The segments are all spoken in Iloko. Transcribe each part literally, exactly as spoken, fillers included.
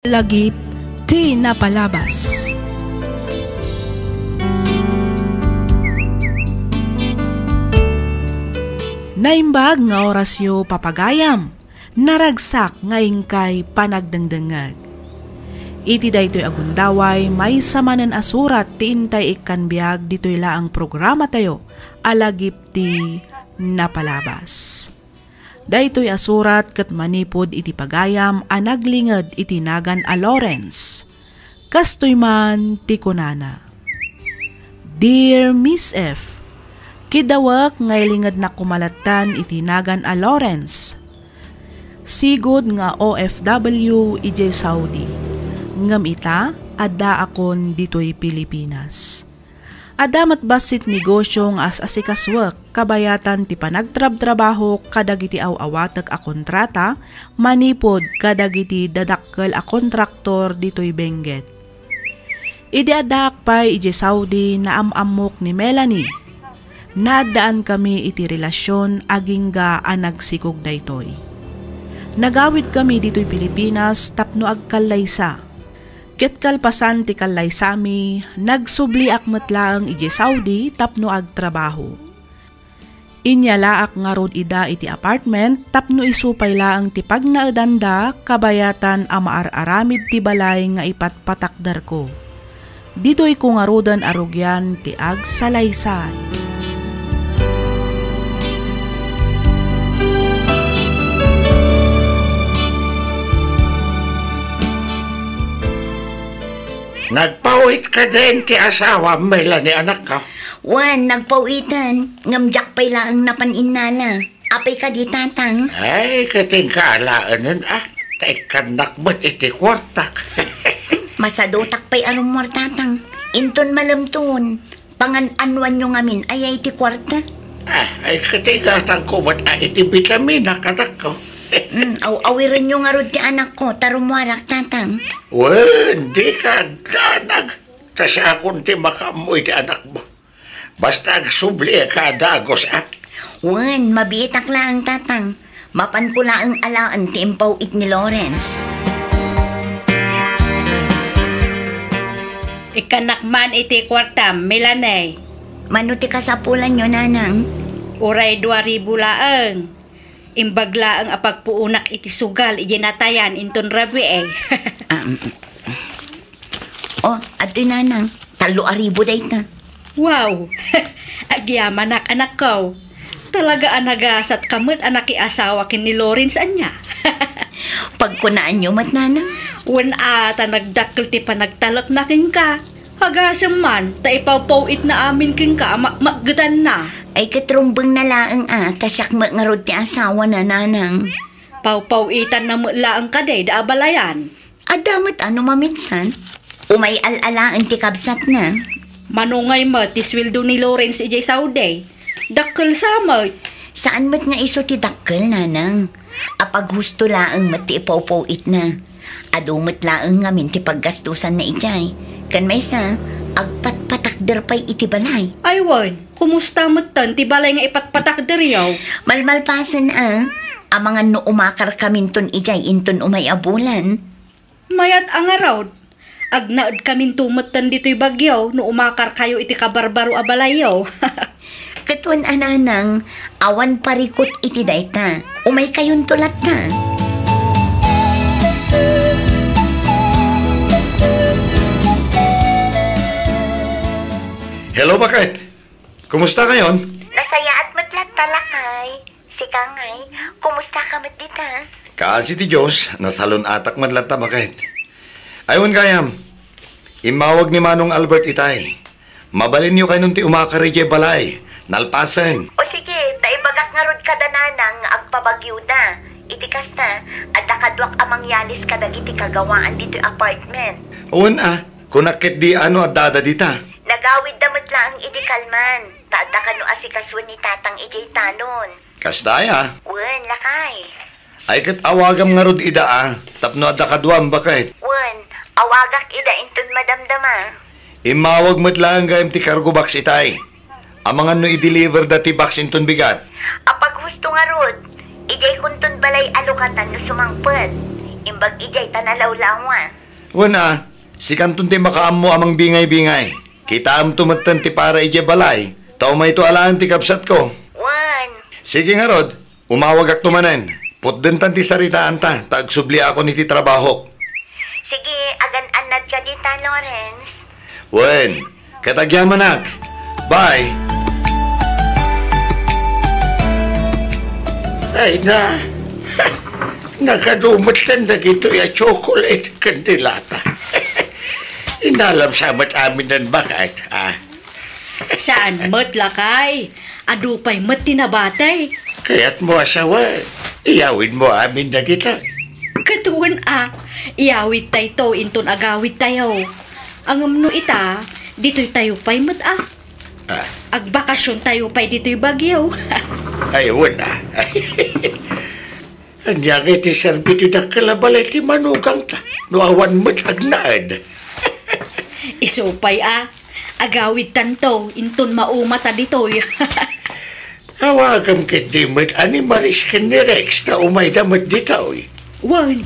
Lagip ti napalabas. Naimbag nga orasyo, papagayam. Naragsak nga inkay panagdengdengngeg. Iti daytoy a gundaway, maysa manen a surat ti intay ikkan biag ditoy laeng programatayo a Lagip ti Napalabas. Daytoy a surat ket manipud iti pagayam a naglinged iti nagan a Lawrence. Kastoy man ti kunana, "Dear Miss F, kidawek nga ilingednak koma lattan iti nagan a Lawrence. Sigud nga O F W idiay Saudi, ngem ita, addaakon ditoy Pilipinas. Adda met bassit negosio nga as-asikasuek kabayatan ti panagtrabtrabahok kadagiti aw-awatek a kontrata manipud kadagiti dadakkel a kontraktor ditoy Benguet. Idi addaak pay idiay Saudi, naam-ammok ni Melanie. Naaddaankami iti relasion agingga a nagsikog daytoy. Nagawidkami ditoy Pilipinas tapno agkallaysa. Ket kalpasan ti kallaysami, nagsubliak met laeng idiay Saudi tapno agtrabaho. Inyalaak ngarud ida iti apartment tapno isu pay laeng ti pagnaedanda kabayatan a maar-aramid ti balay nga ipatpatakderko. Ditoyko ngaruden a rugian ti agsalaysay." Nagpawit kadin ti asawam, Melanie, anakko? Wen, nagpawiten, ngem diak pay laeng napan innala. Apay kadi, tatang? Ay, ket inka alaenen, a. Ta ikkannak met iti kuartak. Masadutak pay a rummuar, tatang. Inton malemton, pangan-anuanyo ngamin aya iti kuarta? A, ay, ket igatangko met a iti bitamina, anakko. Mm, aw-awirenyo ngarud ti anakko, ta rummuarak, tatang. Wen, dika agdanag. Ta siakon ti makaammo iti anakmo. Basta agsubliak a dagus, a. Wen, mabiitak laeng, tatang. Mapanko laeng alaen ti impaw-it ni Lawrence. Ikkannak man iti kuartam, Melanie. Mano ti kasapulanyo, nanang? Uray dua ribu laeng. Imbag laeng a pagpuonak iti sugal idiay natayan inton rabii. Ah, mm, mm. Oh, adtoy, nanang. Tallo a ribu dayta. Wow! Agyamanak, anakko. Talaga a nagasatka met a nakiasawa ken ni Lawrence, ania? Pagkunaanyo met, nanang? Wen a, ta nagdakkel ti panagtalekna kenka. Agasem man, ta ipawpaw-itna amin kenka a makmakgetanna. Ay, ket rumbengna laeng a, ta siak met ngarud ti asawana, nanang. Pawpaw-itanna met laeng kadi da abalayan. Adda met a no maminsan. Umay al-alaen ti kabsatna. Mano ngay met ti sueldo ni Lawrence idiay Saudi? Dakkel sa met. Saan met nga isu ti dakkel, nanang. Apaghusto laeng met ti ipawpaw-itna. Adu met laeng ngamin ti paggastusanna idiay. Ken maysa, agpatpatakder pay iti balay. Ay wen, kumusta metten ti balay nga ipatpatakderyo? Malmalpasen a, amangan no umakarkaminton idiay inton umay a bulan. Mayat a ngarud, agnaedkaminto metten ditoy Baguio no umakarkayo iti kabarbaro a balayyo. Ket wen a, nanang, awan parikut iti dayta. Umaykayonto latta. Hello, baket. Kumusta kayon? Nasayaat met latta, lakay. Sika ngay, kumusta ka met dita? Kaasi ti Dios, nasalun-atak met latta, baket. Ay wen gayam, immawag ni Manong Albert itay. Mabalinyo kaynon ti umakar idiay balay. Nalpasen. O sige, ta ibagak ngarud kada nanang nga agpabagyoda. Iti kasta, adda kaduak a mangyalis kadagiti kagawaan ditoy apartment. Wen a, kunak ketdi a no addada dita. Nagawidda met laeng idi kalman, ta adda kano asikasuen ni tatang idiay talon. Kasta aya? Wen, lakay. Ay ket awagam ngarud ida a, tapno adda kaduam, baket. Wen, awagak ida inton madamdama. Immawag met laeng gayam ti cargo box itay. Amangan no i-deliver da ti box inton bigat. Apaghusto ngarud, idiay kunton balay a lukatan no sumangpet. Imbag idiay ta nalawlawa. Wen a, sikanton ti makaammo a mangbingay-bingay. Kitaemto metten ti para idiay balay, ta umayto alaen ti kabsatko. Wen. Sige ngarud, umawagakto manen. Putdentan ti saritaanta, ta agsubliakon iti trabahok. Sige, agan-annadka dita, Lawrence. Wen, ket agyamanak. Bye. Ay na, nagadu metten dagitoy a chocolate ken dilata. Inalam sa met amin nan baket, ah. Saan met, lakay. Adu pay met ti nabati. Kayatmo a sawen, iyawidmo amin dagitoy. Ket wen a, iyawidtayto inton agawidtayo. Ngem no ita, ditoytayo pay met a. Ah. Agbakasiontayo pay ditoy Baguio. Ay, wen a. Ania ngay ti serbi ti dakkel a balay ti manugangta no awan met agnaed? Isu pay a, agawidtanto inton maumata ditoy. Awagem ketdi met a ni Maris ken ni Rex ta umayda met ditoy. Wen,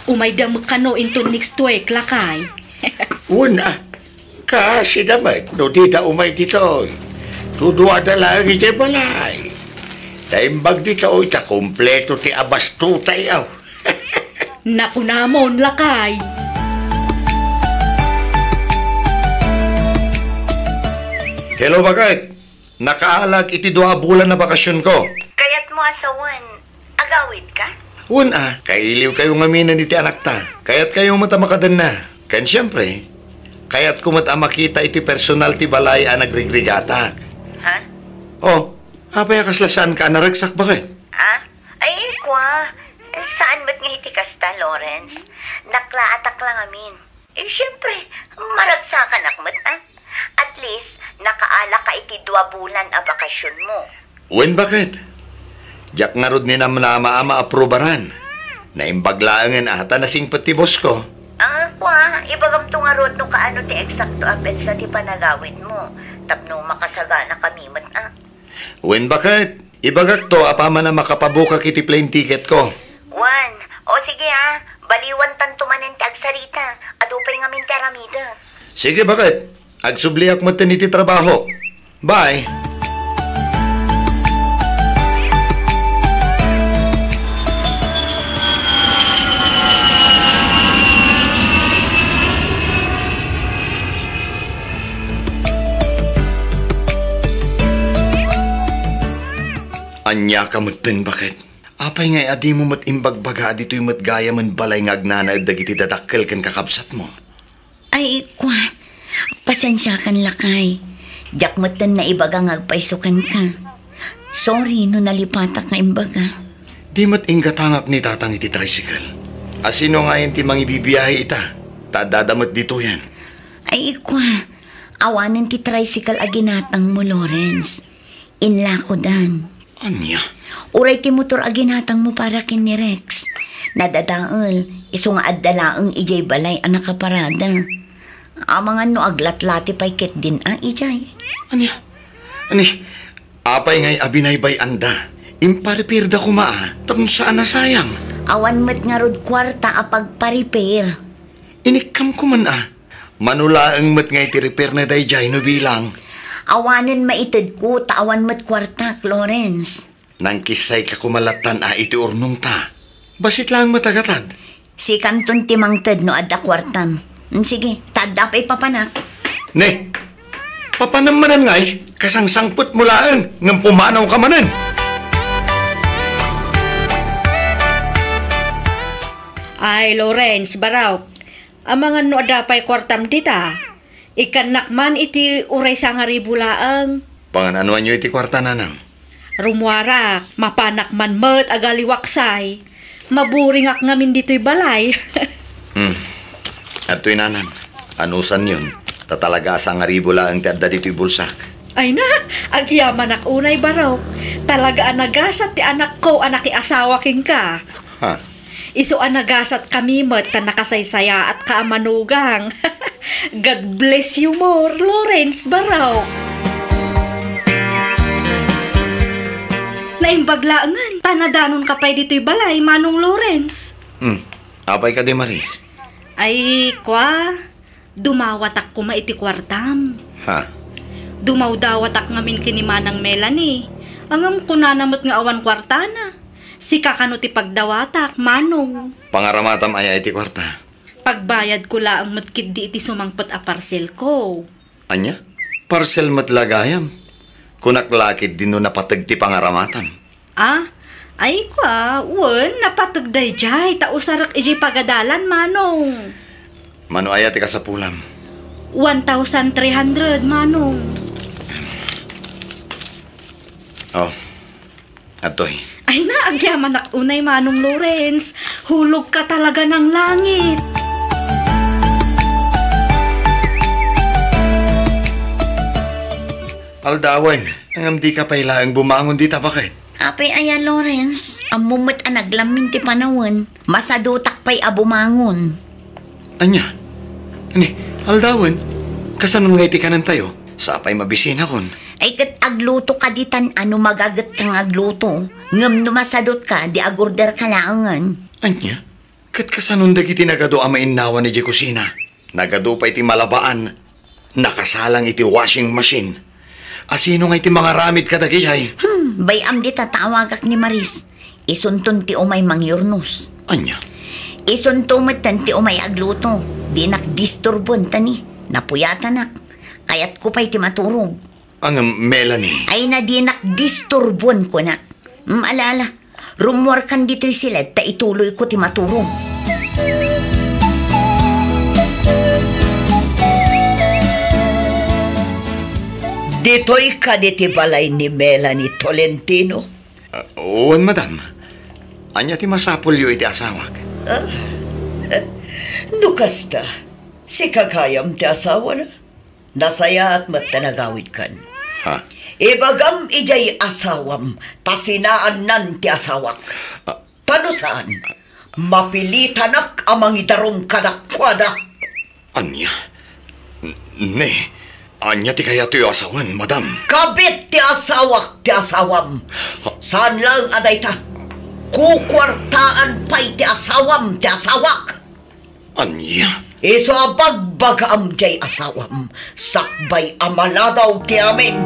umayda met kano inton next week, lakay. Wen a, kaasida met no dida umay ditoy. Duduada laeng idiay balay. Ta imbag ditoy ta kompleto ti abastutayo. Nakunamon, lakay. Hello, baket. Nakaalak iti dua a bulan a bakasionko. Kayatmo a sawen, agawidka? Wen a, kailiwkayo ngamin iti anakta. Kayatkayo met a makadenna. Ken siempre, kayatko met a makita iti personal ti balay a nagrigrigatak. Ha? Oh, apay a kasla saanka a naragsak, baket? Ah? Ay, kua, saan met nga iti kasta, Lawrence. Naklaatak la ngamin. Eh, siyempre, maragsakanak met, ah. At least, nakaalaka iti dua bulan a bakasionmo. Wen, baket? Diak ngarud ninamnama a maaprubaran. Naimbag laengen a ta nasingpet ti bosko. Ah, kua, ibagamto ngarud no kaano ti eksakto a petsa ti panagawidmo tapno makasagana kami met, ah. Wen, baket? Ibagakto apaman a makapabukak iti plane ticketko. Wen, o sige, ah. Baliwantanto manen ti agsarita. Adu pay ngamin ti aramidek. Sige, baket? Agsubliak metten iti trabaho. Bye. Ania ka metten, baket? Apay ngay a dimo met imbagbaga a ditoy met gayamen balay nga agnanaed dagiti dadakkel ken kakabsatmo? Ay, kua, pasensiakan, lakay. Diak metten naibaga nga agpayso kenka. Sorry no nalipatak nga imbaga. Di met inggatangak ni Tatang iti tricycle. A sino ngayen ti mangibibiyahe ita? Ta addada met ditoyen. Ay, kua, awanen ti tricycle a ginatangmo, Lawrence. Inlakodan. Ania? Uray ti motor a ginatangmo para ken ni Rex. Nadadael, isu nga adda laeng idiay balay a nakaparada. Amangan no aglatlati pay ketdin a idiay. Ania? Ani, apay ngay a binaybay-anda? Imparipirda koma a, tapno saan a sayang. Awan met ngarud kuarta a pagparipir. Inikkam koman a. Mano laeng met nga iti repair na daydiay no bilang. Awanen maitedko ta awan met kuartak, Lawrence. Nangkissayka koma lattan a iti urnongta. Bassit laeng met a gatad. Sikanton ti mangted no adda kuartam. Mm, sige, ta adda pay papanak. Ne, papanam manen ngay, kasangsangpetmo laeng, ngem pumanawka manen. Ay, Lawrence, Barok, amangan no adda pay kuartam dita. Ikkannak man iti uray sangaribu laeng. Pangan-anoanyo iti kuarta, nanang? Rummuarak, mapanak man met agaliwaksay. Maburingak ngamin ditoy balay. Hmm. Adtoy, nanang. Anusanyon, ta talaga a sangaribu laeng ti adda ditoy bulsak. Ay na, agyamanak unay, Barok. Talaga a nagasat ti anakko a nakiasawa kenka. Ha? Isu a nagasatkami met ta nakasaysayaatka a manugang. God bless you more, Lawrence Barok. Naimbag laengen ta nadanonka pay ditoy balay, Manong Lawrence. Hmm. Apay kadi, Maris? Ay, kua, dumawatak koma iti kuartam. Ha? Dumawdawatak ngamin ken ni Manang Melanie. Ngem kunana met nga awan kuartana. Sika kano ti pagdawatak, Manong. Pangaramatam aya iti kuarta? Pagbayadko laeng met ketdi iti sumangpet a parcelko. Ania? Parcel met la gayam. Kunak la ketdi no napateg ti pangaramatam. Ah, ay kua, wen, napateg daydiay, ta usarek idiay pagadalan, Manong. Mano aya ti kasapulam? One thousand three hundred, Manong. Oh, adtoy. Ay na, agyamanak unay, Manong Lawrence. Hulog ka talaga ng langit. Aldawen, ngem dika pay laeng bumangon dita, baket? Apay aya, Lawrence? Ammom met a naglammin ti panawen. Masadutak pay a bumangon. Ania? Ni, aldawen, kasano nga iti kanentayo? Sapay mabisinakon. Ay, ket agluto ka ditan a no magaget ka nga agluto. Ngem no masadut ka, di agorder ka laengen. Ania? Ket kasanon dagiti nagadu a mainnawan idiay kusina? Nagadu pay ti malabaan, nakasalang iti washing machine. Asino nga iti mangaramid kadagijay? Hmm, bay-am dita ta awagak ni Maris. Isunton ti umay mangyurnos. Ania? Isunto metten ti umay agluto. Dinak disturboen ta ni, napuyatanak. Kayatko pay ti maturog. Ngem, Melanie. Ay na, dinak disturboen, kunak. Mm, ala, ala. Rummuarkan ditoy siled ta ituloyko ti maturog. Ditoy kadi ti balay ni Melanie Tolentino? Ah, wen, madam. Ania ti masapulyo iti asawak? Ah, no kasta, sika gayam ti asawana? Nasayaat met ta nagawidkan. Ha? Ibagam idiay asawam ta sinaannan ti asawak. Ah. Ta no saan, mapilitanak a mangidarum kadakuada. Ania? N-, ne, ania ti kayatyo a sawen, madam? Kabit ti asawak ti asawam. Ha? Saan laeng a dayta. Kukuartaan pay ti asawam ti asawak. Ania? Isu a bagbagaam diay asawam, sakbay a maladaw ti amin.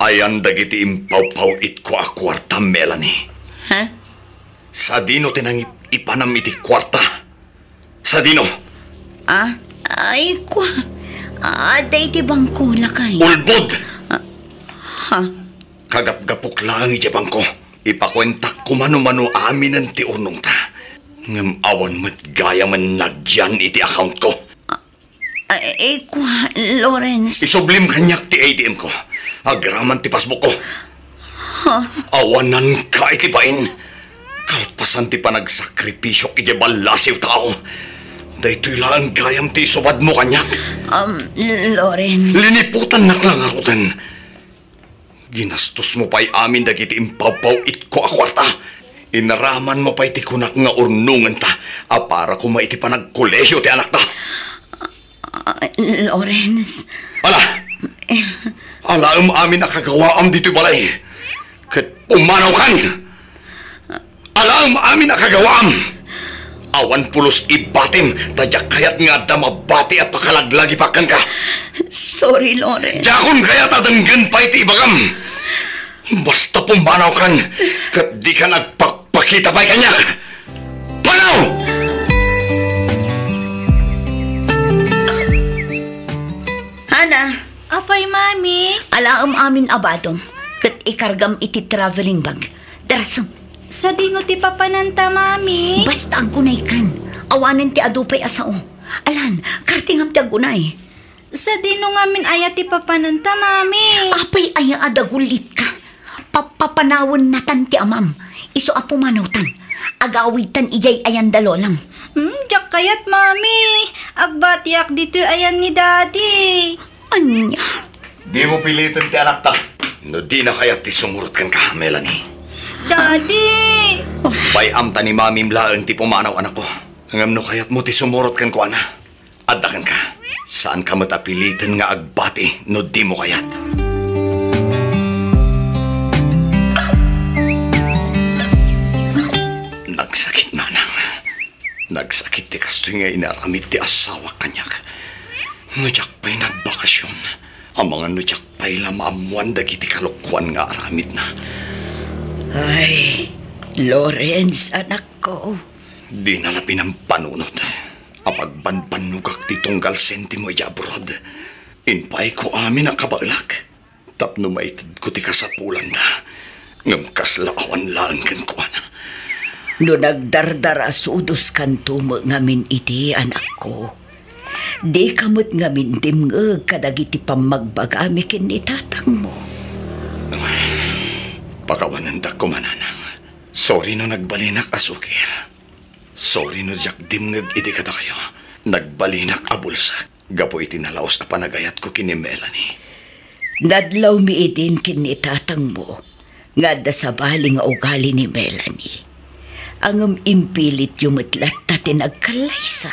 Ayan dagiti impawpaw-itko a kuarta, Melanie. Ha? Sadino ti nangip-ipanam iti kuarta? Sadino? Ah, ay, kua. Ah, adda iti bangko, lakay. Ulbod! Ah, ha? Kagapgapok laeng idiay bangko. Ipakuentak koma no mano aminen ti urnongta. Ngem awan met gayamen nagyan iti accountko. Ah, ay, kua, Lawrence. Isublim kaniak ti A T M ko. Agraman ti passbookko. Ha? Awananka iti bain. Kalpasan ti panagsakripisyok idiay ballasiw tao, daytoy laeng gayam ti isubadmo kaniak. Um, Lawrence. Liniputannak la ngaruden. Ginastosmo pay amin dagiti impawpaw-itko a kuarta. Inaramanmo pay ti kunak nga urnongenta a para koma iti panagkolehiyo ti anakta. Ah, Lawrence. Ala! Alaem amin a kagawaam ditoy balay. Ket pumanawkan! Alaem amin a kagawaam! Awan pulos ibatim, ta diak kayat nga adda mabati a pakalaglagipak kenka. Sorry, Lawrence. Diakon kayat a denggen pay ti ibagam. Basta pumanawkan, ket dikan agpakpakita pay kaniak. Panaw! Hana. Apay, Mami? Alaem amin a badom, ket ikargam iti traveling bag. Darasem. Sadino ti papananta, Mami? Basta aggunaykan. Awanen ti adu pay a sao. Alan, kartingam ti aggunay. Sadino ngamin aya ti papananta, Mami? Apay aya a dagulitka? Papapanawen natan ti amam. Isu a pumanawtan. Agawidtan idiay ayan da lolam. Hmm, diak kayat, Mami. Agbatiak ditoy ayan ni Daddy. Ania? Dimo piliten ti anakta. No dina kayat ti sumurot kenka, Melanie. Daddy! Bay-am ta ni Mamim laeng ti pumanaw, anakko. Ngem no kayatmo ti sumurot kenkuana, adda kenka. Saanka met a piliten nga agbati no dimo kayat. nga inaramid ti asawak kaniak. No diak pay nagbakasyon, amangan no diak pay la maammoan dagiti kalokuan nga aramidna. Ay, Lawrence, anakko. Dina la pinampanunot. Apagbanbannogak ti tunggal sentimo idiay abroad. Inpaayko amin a kabaelak tapno maitedko ti kasapulanda. Ngem kasla awan laeng kenkuana. No nagdardarasudos kanto met ngamin iti anakko, dika met ngamin dimngeg kadagiti pammagbagami ken ni tatangmo. Pakawanendak koma, Nanang. Sorry no nagbalinak a sukir. Sorry no diak dimngeg idi kadakayo. Nagbalinak a bulsak gapu iti nalaus a panagayatko ken ni Melanie. Nadlawmi idin ken ni tatangmo nga adda sabali nga ugali ni Melanie. Ngem impilityo met latta ti nagkallaysa.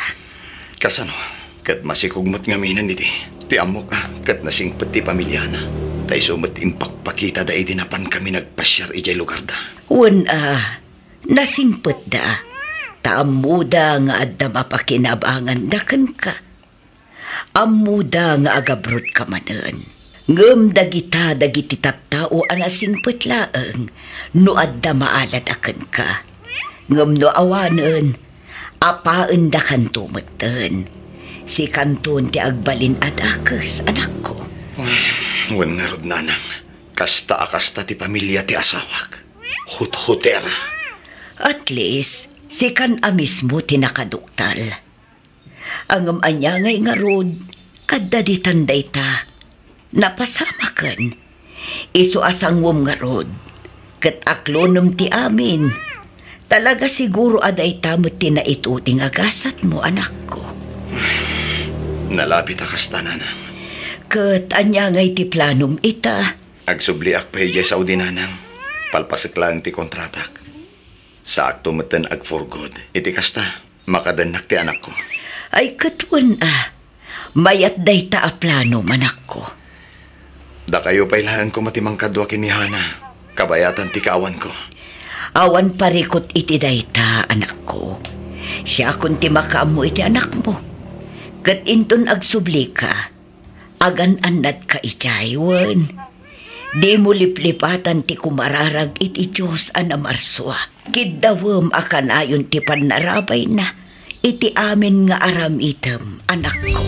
Kasano? Ket masikog met ngamin idi. Ti ammok a, ket nasingpet ti pamiliana. Ta isu met impakpakitada idi napankami nagpasiar idiay lugarda. Wen a, nasingpetda, ta ammoda nga adda mapakinabanganda kenka. Ammoda nga agabrodka manen. Ngem dagita dagiti tattao a nasingpet laeng no adda maalada kenka. Ngem no awanen, apaendakanto metten. Sikanton ti agbalin a dakes, anakko. Ay, wen ngarud, Nanang. Kasta a kasta ti pamilia ti asawak. Huthutera. At least, sikan a mismo ti nakaduktal. Ngem ania ngay ngarud, adda ditan dayta. Napasamaken. Isu a sanguem ngarud, ket aklonem ti amin. Talaga siguro a dayta met ti naituding a gasatmo, anakko. Nalabit a kasta, Nanang. Ket ania ngay ti planom ita? Agsubliak pay idiay Saudi, Nanang. Palpasek laeng ti kontratak. Saakto metten ag-for good. Iti kasta, makadennak ti anakko. Ay, ket wen a. Mayat dayta a plano, anakko. Dakayo pay laeng koma ti mangkadua ken ni Hana. Kabayatan ti kaawanko. Awan parikut iti dayta, anakko. Siakon ti makaammo iti anakmo. Ket inton agsublika, agan-annadka idiay wen. Dimo liplipatan ti kumararag iti Dios a namarsua. Kiddawem a kanayon ti pannarabayna iti amin nga aramidem, anakko.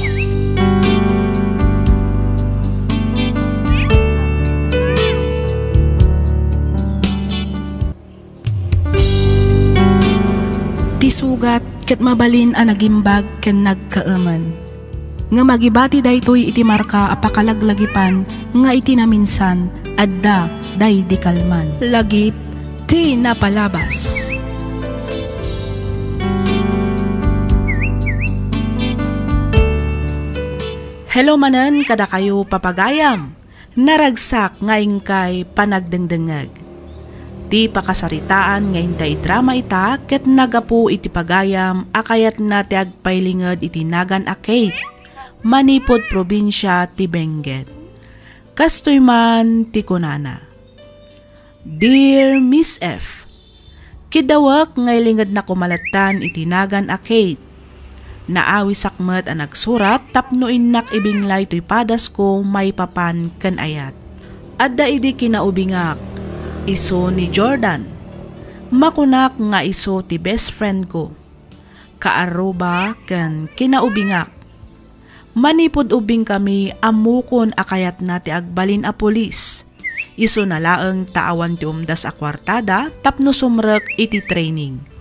Ti sugat ket mabalin a nagimbag ken nagkaemen. Ngem agibati daytoy iti marka a pakalaglagipan nga iti naminsan, adda daydi kalman. Lagip ti napalabas. Hello manen kadakayo, papagayam. Naragsak nga inkay panagdengdengngeg. Ti pakasaritaan nga inta idrama ita ket nagapu iti pagayam a kayatna ti agpailinged iti nagan a Kate, manipud probinsia ti Benguet. Kastoy man ti kunana, Dear Miss F, kiddawek nga ilingednak koma latta iti nagan a Kate. Naawisak met a nagsurat tapno innak ibinglay toy padasko maipapan ken ayat. Adda idi kinaubingak, isu ni Jordan. Makunak nga isu ti best friend ko. Kaarruba ken kinaubingak. Manipud ubbingkami, ammokon a kayatna ti agbalin a pulis. Isuna laeng ta awan ti umdas a kuartada tapno sumrek iti training.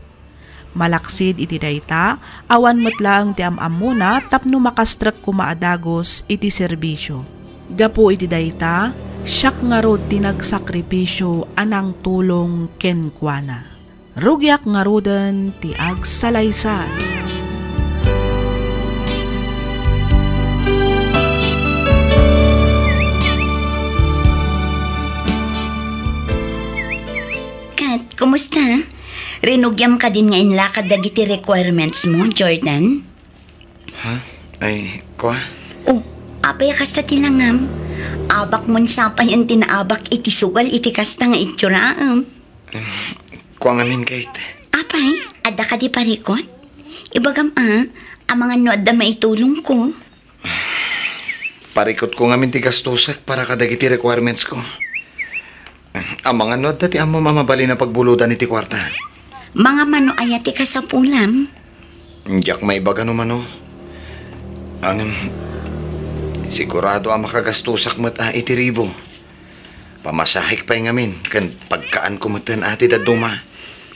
Malaksid iti dayta, awan met laeng ti am-ammona tapno makastrek koma a dagus iti serbisio. Gapu iti dayta, siak ngarud ti nagsakripisio a nangtulong kenkuana. Rugiak ngaruden ti agsalaysay. Kat, kumusta? Rinugiam kadin nga inlakad dagiti requirements mo, Jordan? Ha? Ay, kua? Oh, apay a kasta ti langam? Abak mon sapayan ti naabak iti sugal iti kasta nga itsuraem. Em, kua ngamin, Kate. Apay, adda kadi parikut? Ibagam a, Amangan no adda maitulongko. Parikutko ngamin ti gastosek para kadagiti requirements ko. Amangan no adda ti ammom a mabalin a pagbulodan iti kuarta. Mangmano aya ti kasapulam? Diak maibaga no mano. Ngem, sigurado a makagastosak met a iti ribu. Pamasahek pay ngamin ken pagkaanko metten a ti dadduma.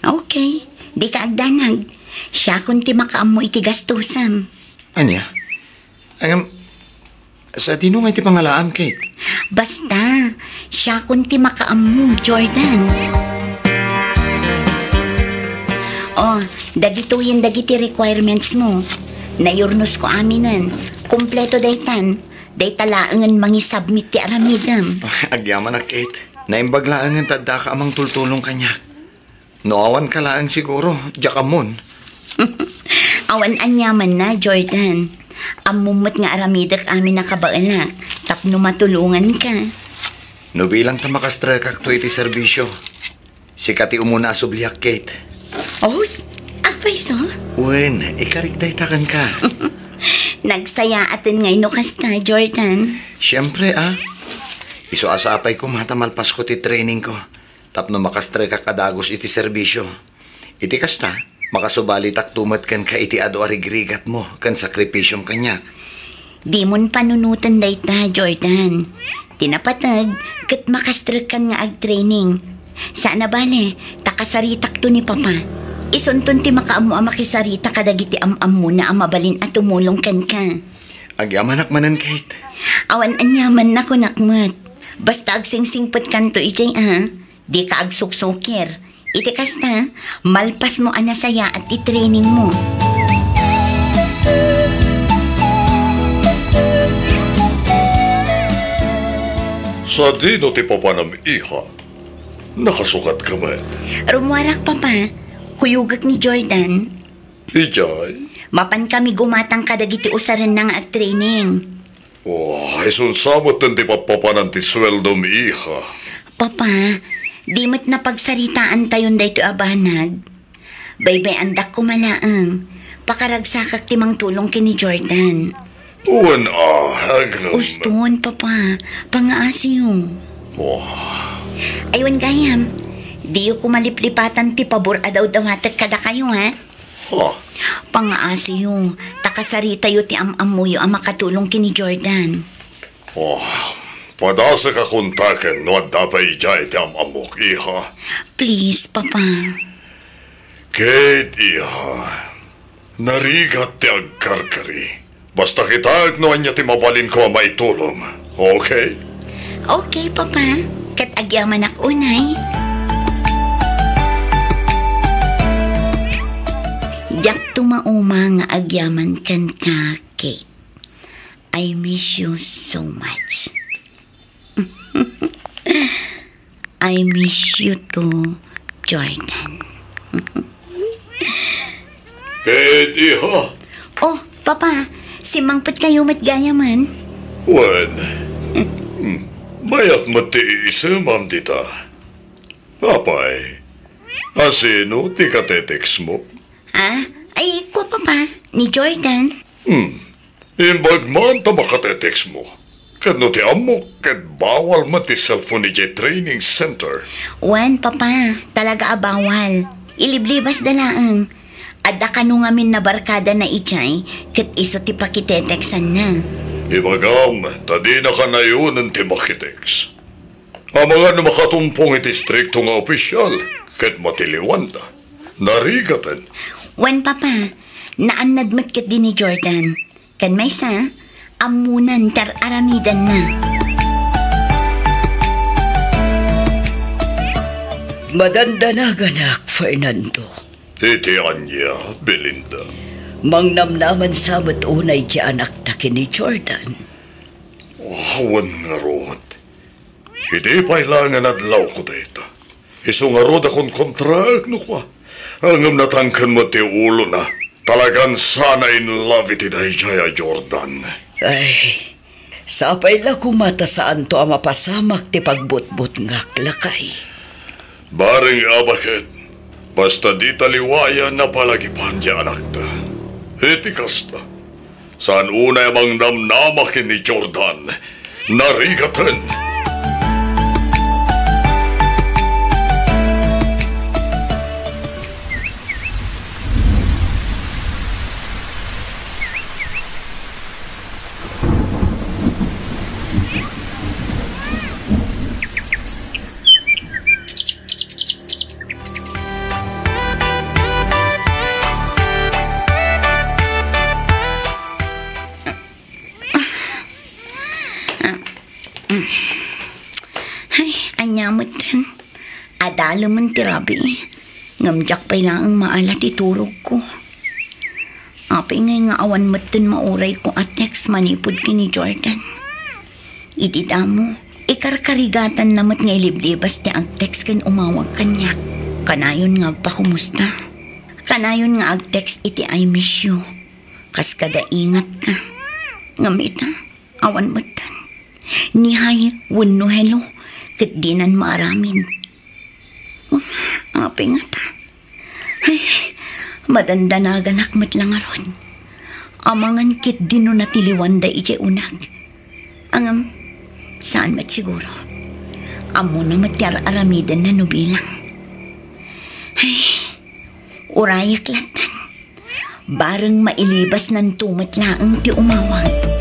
Okay, dika agdanag. Siakon ti makaammo iti gastosam. Ania? Ngem, sadino nga iti pangalaam, Kate? Basta, siakon ti makaammo, Jordan. Oh, dagitoyen dagiti requirements mo. Nayurnosko aminen. Kompleto daytan. Dayta laengen mangisubmit ti aramidem. Agyamanak, Kate. Naimbag laengen ta addaka a mangtultulong kaniak. No awanka laeng siguro, diak ammon. Awan aniamanna, Jordan. Ammom met nga aramidek amin a kabaelak tapno matulonganka. No bilang ta makastrekakto iti serbisio, sika ti umuna a subliak, Kate. Os, apay so? Wen, ikarik dayta kenka. Nagsayaaten ngay no kasta, Jordan. Siempre, a. Isu a sapay koma ta malpasko ti training ko. Tapno makastrekak a dagus iti serbisio. Iti kasta, makasubalitakto met kenka iti adu a rigrigatmo ken sakripisiom kaniak. Dimon panunoten dayta, Jordan. Ti napateg, ket makastrekkan nga agtraining. Saan a bale, ta kasaritakto ni Papa. Isunton ti makaammo a makisarita kadagiti am-ammona a mabalin a tumulong kenka. Agyamanak manen, Kate. Awan aniamanna, kunak met. Basta agsingsingpetkanto idiay, a. Dika agsuksukir. Iti kasta, malpasmo a nasayaat ti trainingmo. Sadino ti papanam, iha? Nakasukatka met. Rummuarak, Papa. Kuyogek ni Jordan. Idiay? Mapankami gumatang kadagiti usarenna nga agtraining. Oh, isunsa metten ti pappapanan ti sueldom, iha? Papa, di met napagsaritaantayon daytoy a banag. Baybay-andak koma laeng. Pakaragsakak ti mangtulong ken ni Jordan. Wen a, agem. Uston, Papa. Pangaasiyo. Oh. Ay, wen gayam. Diyo koma liplipatan ti pabor a dawdawatek kadakayo, ha? Ha? Pangaasiyo, ta kasaritayo ti am-ammoyo a makatulong ken ni Jordan. Oh, padasek a kontaken no adda pay idiay ti am-ammok, iha. Please, Papa. Kate, iha. Narigat ti agkarkari. Basta kitaek no ania ti mabalinko a maitulong. Okay? Okay, Papa. Ket agyamanak unay. Diak tumauma nga agyaman kenka, Kate. I miss you so much. I miss you too, Jordan. Kate, iha. Oh, Papa, simmangpetkayo met gayamen. Wen, hmm, mayat met ti iisemam dita. Apay, asino ti kateteksmo? Ah, ay, kua, Papa, ni Jordan. Hmm. Imbag man ta makateteksmo. Ket no ti ammok, ket bawal met ti cellphone idiay training center. Wen, Papa, talaga a bawal. Iliblibasda laeng. Adda kano ngamin a barkadana idiay, ket isu ti pakiteteksanna. Ibagam, ta dinaka nayonen ti makiteks. Amangan no makatumpong iti istrikto nga opisyal, ket matiliwanda. Narigaten. Wen, Papa, naannad met ketdi ni Jordan. Ken maysa, ammonan ti ar-aramidanna. Madandanaganak, Fernando. Iti ania, Belinda? Mangnamnaman sa met unay ti anakta ken ni Jordan. Awan ngarud. Idi pay laeng nga adlawko dayta, isu ngarud a konkontraek no kua. Ngem natangken met ti ulona. Talagan sana in love iti daydiay a Jordan. Ay, sapay la koma ta saanto a mapasamak ti pagbutbutngak, lakay. Bareng a baket, basta dita liwayan a palagipan ti anakta. Iti kasta, saan unay a mangnamnama ken ni Jordan. Narigaten. Ay, ania metten? Adalemen ti rabii, ngem diak pay laeng maala ti turogko. Apay ngay nga awan metten maurayko a text manipud ken ni Jordan? Idi damo, ikarkarigatanna met nga iliblibas ti ag-text ken umawag kaniak. Kanayon nga agpakumusta. Kanayon nga ag-text iti "I miss you." Kas kada ingatka. Ngem ita, awan metten. Ni hi wenno hello, ket dinan maaramid. Apay ngata? Ay, madandanaganak met la ngarud. Amangan ketdi no natiliwanda idiay uneg. Ngem, saan met siguro. Ammona met ti ar-aramidenna no bilang. Ay, urayek lattan. Bareng mailibasnanto met laeng ti umawag.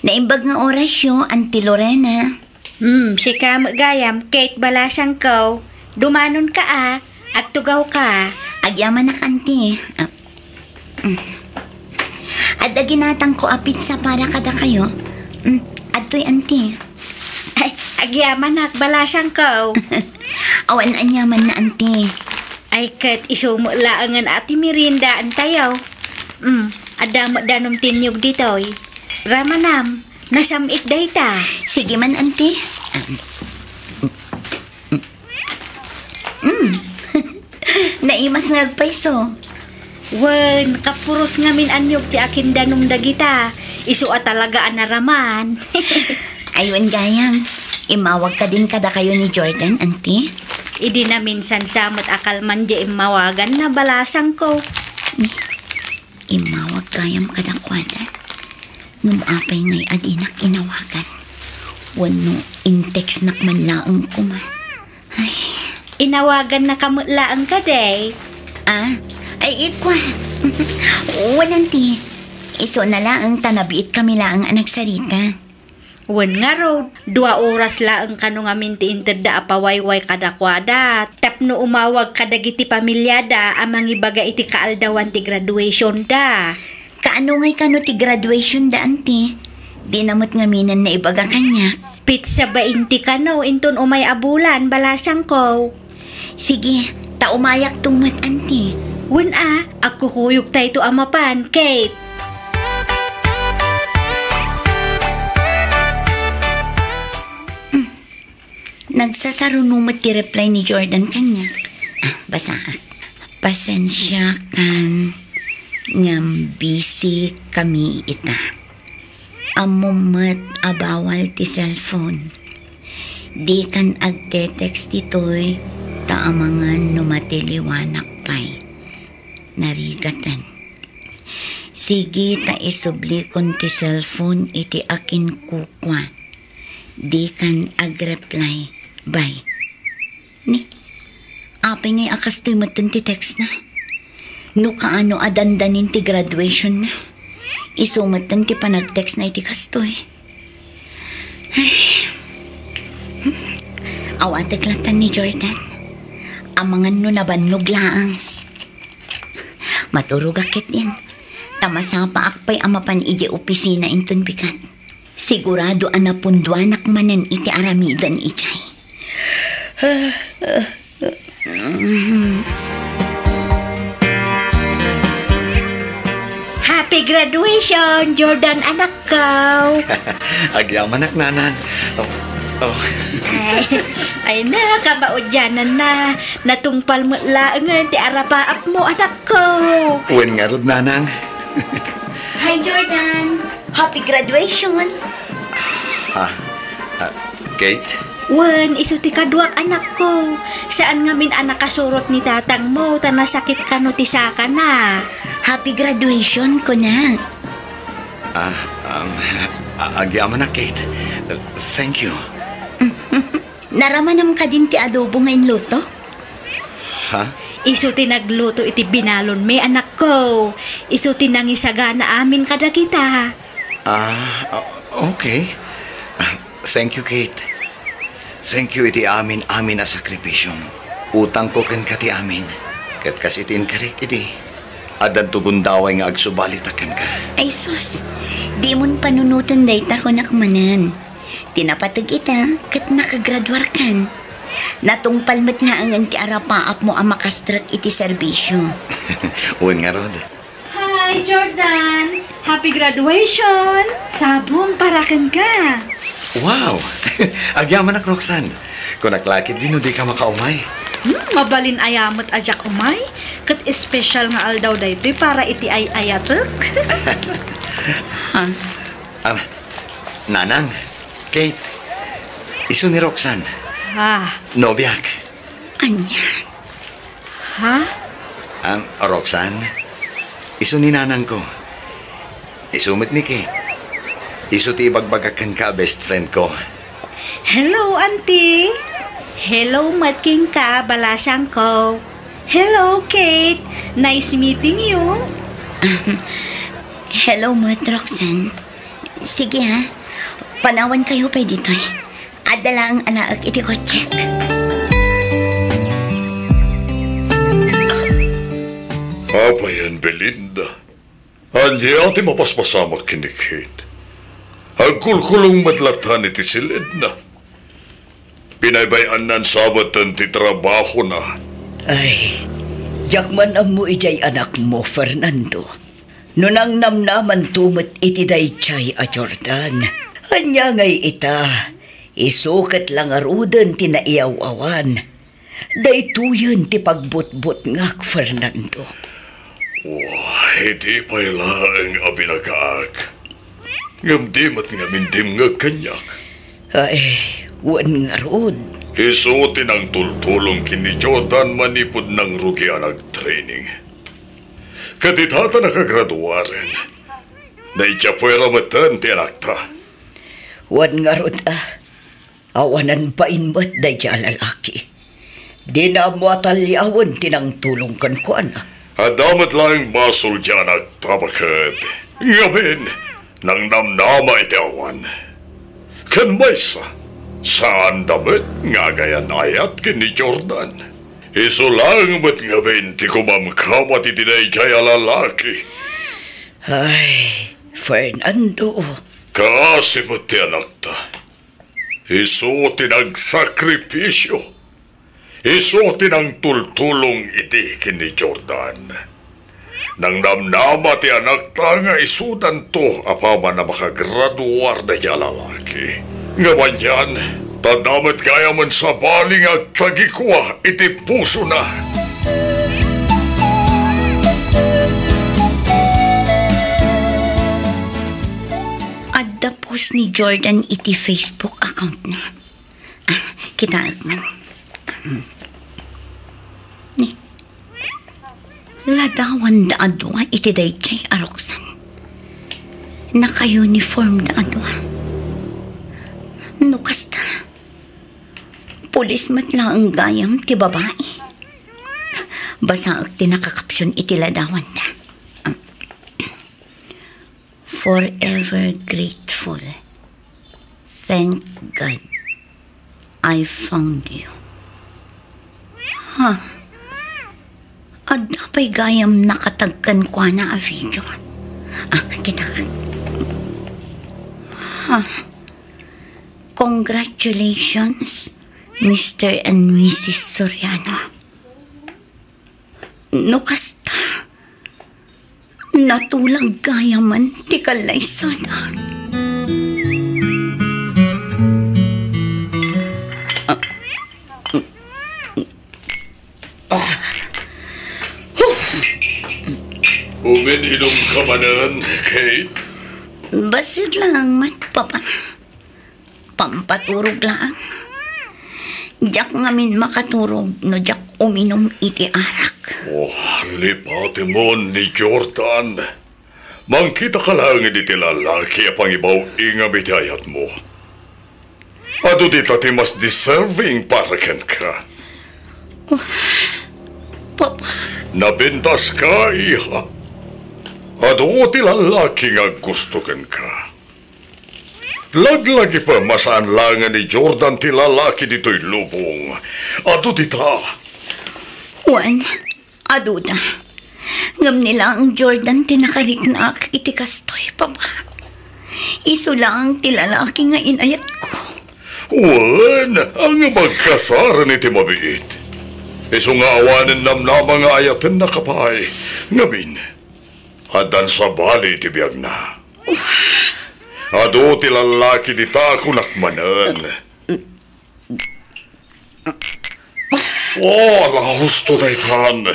Naimbag nga orasyo, Auntie Lorena. Hmm, sika met gayam, Kate balasangko. Dumanonka a, agtugawka. Agyamanak, Auntie. Ah, Mm. Adda ginatangko a pizza para kadakayo. Mm, adtoy, Auntie. Ay, agyamanak, balasangko. Awan aniamanna, Auntie. Ay, ket isu met laengen a ti meriendaantayo. Mm, adda met danum ti innyog ditoy. Ramanam, nasam-it dayta. Sige man, Auntie. Mm. Naimas nga agpayso. Wen, kapuros ngamin a niyog ti akindanum dagita. Isu a talaga a naraman. Ay, wen gayam, immawag kadin kadakayo ni Jordan, Auntie? Idi naminsan sa met a kalman di immawaganna, balasangko. Immawag gayam kadakuada. Ngem apay ngay a dinak inawagan? Wenno intextnak man laeng koma? Ay. Inawagannaka met laeng kadi? Ah? Ay, ikua. Wen, Auntie. Isuna laeng ta nabiitkami laeng a nagsarita. Wen ngarud, dua oras laeng kano ngamin ti intedda a pawayway kadakuada tapno umawag kadagiti pamiliada a mangibaga iti kaaldawan ti graduationda. Kaano ngay kano ti graduationda, Auntie? Dina met ngaminen naibaga kaniak. Petsa bainte kano inton umay a bulan, balasangko. Sige, ta umayakto met, Auntie. Wen a, agkukuyogtayto a mapan, Kate. Mm. Nagsasaruno met ti reply ni Jordan kaniak. Ah, basaak. Pasensiakan ngem busy kami ita. Ammom met a bawal ti cellphone. Dikan agte-text ditoy ta amangan no matiliwanak pay. Narigaten. Sige ta isublikon ti cellphone iti akinkukua. Dikan agreply. Bye. Ni, apay ngay a kastoy metten ti textna? No kaano a dandanin ti graduationna, isu metten ti panagtextna iti kastoy. Ay. Awatek lattan ni Jordan. Amangan no nabannog laeng. Maturogak ketdin. Ta masapaak pay a mapan idiay opisina inton bigat. Sigurado a napunduanak manen iti aramiden idiay. Happy graduation, Jordan anakko! Agyamanak, Nanang. Oh, oh. Ay, ay na, kamaudiananna. Natungpal met laengen ti arapaapmo, anakko. Wen ngarud, Nanang. Hi, Jordan. Happy graduation. Ah, ah, Kate? Wen, isu ti kaduak, anakko. Saan ngamin a nakasurot ni tatangmo, ta nasakit kano ti sakana. Happy graduation, kunak. Ah, um, a-, agyamanak, Kate. Thank you. Naramanam kadin ti adobo nga inluto? Ha? Isu ti nagluto iti binalonmi, anakko. Isu ti nangisagana amin kadagita. Ah, o-, okay. Ah, thank you, Kate. Thank you iti amin-amin a sakripisiom. Utangko kenka ti amin. Ket kas iti inkarik idi, addanto gundaway nga agsubalitak kenka. Ay sus, dimon panunoten dayta, kunak manen. Ti napateg ita, ket nakagraduarkan. Natungpal met laengen ti arapaapmo a makastrek iti serbisio. Wen ngarud. Hi, Jordan! Happy graduation! Sabong para kenka! Wow! Agyamanak, Roxanne. Kunak la ketdi no dika makaumay. Hmm, mabalin aya met a diak umay. Ket espesyal nga aldaw daytoy para iti ay-ayatek. Ha? Ah, Nanang, Kate, isu ni Roxanne. Ah. Nobiak. Ania? Ha? Ang Roxanne, isu ni nanangko. Isu met ni Kate. Isu ti ibagbagak kenka a best friend ko. Hello, Auntie. Hello met kenka, balasangko. Hello, Kate. Nice meeting you. Hello met, Roxanne. Sige, ha. Panawankayo pay ditoy. Adda laeng alaek iti kotsek. Apayen, Belinda. Ania ti mapaspasamak ken ni Kate? Agkulkulong met latta iti silidna. Binaybay-annan sa met ti trabahona. Ay, diak man ammo idiay anakmo, Fernando. No nangnamnamanto met iti daydiay a Jordan, ania ngay ita? Isu ket la ngaruden ti naiyaw-awan. Daytoyen ti pagbutbutngak, Fernando. Wah, idi pay laeng a binagaak. Ngem di met ngamin dimngeg kaniak. Ay, wen ngarud. Isu ti nangtultulong ken ni Jordan manipud nangrugi a nagtraining. Ket ita ta nakagraduaren, naidiay puera metten ti anakta. Wen ngarud a, awanan bain met daydiay a lalaki. Dina ammo a taliawen ti nangtulong kenkuana. Adda met laeng basol ti anakta baket. Ngamin, nangnamnama iti awan. Ken maysa, saanda met nga agayan-ayat ken ni Jordan. Isu laeng met ngamin ti kumamkamat iti daydiay a lalaki. Ay, Fernando. Kaasi met ti anakta. Isu ti nagsakripisio. Isu ti nangtultulong iti ken ni Jordan. Nangnamnama ti anakta nga isudanto apaman a makagraduar daydiay a lalaki. Ngem anian, ta adda met gayamen sabali nga agtagikua iti pusona. Adda post ni Jordan iti Facebook account na. Ah, kitaek man. Ni, ladawanda a dua iti daydiay a Roxanne. Naka-uniform da a dua. No kasta, pulis met laeng gayam ti babai. Basaek ti nakakapsion iti ladawanda. Forever grateful. Thank God I found you. Ha? Adda pay gayam nakatag kenkuana a video. Ah, kita. Ha? Congratulations, Mister and Missus Soriano. No kasta, natulag gayamen ti kallaysada. Ah, ah, huh. Umin-inom ka manen, Kate? Bassit lang man, Papa. Pampaturog lang. Diak ngamin makaturog no diak uminum iti arak. Oh, lipatemon ni Jordan. Mangkitaka laeng iti lalaki a pangibaw-ingam iti ayatmo. Adu dita ti mas deserving para kenka. Papa. Nabintaska, iha. Adu ti lalaki nga aggusto kenka. Laglagipem a saan laengen ni Jordan ti lalaki ditoy lubong. Adu dita. Wen, aduda. Ngem ni laeng Jordan ti nakariknaak iti kastoy, Papa. Isu laeng ti lalaki nga inayatko. Wen, ngem agkasaren iti mabiit. Isu nga awanen namnama nga ayatennaka pay. Ngamin, addan sabali iti biagna. Adu ti lalaki dita, kunak manen. Oh, ala, husto daytan.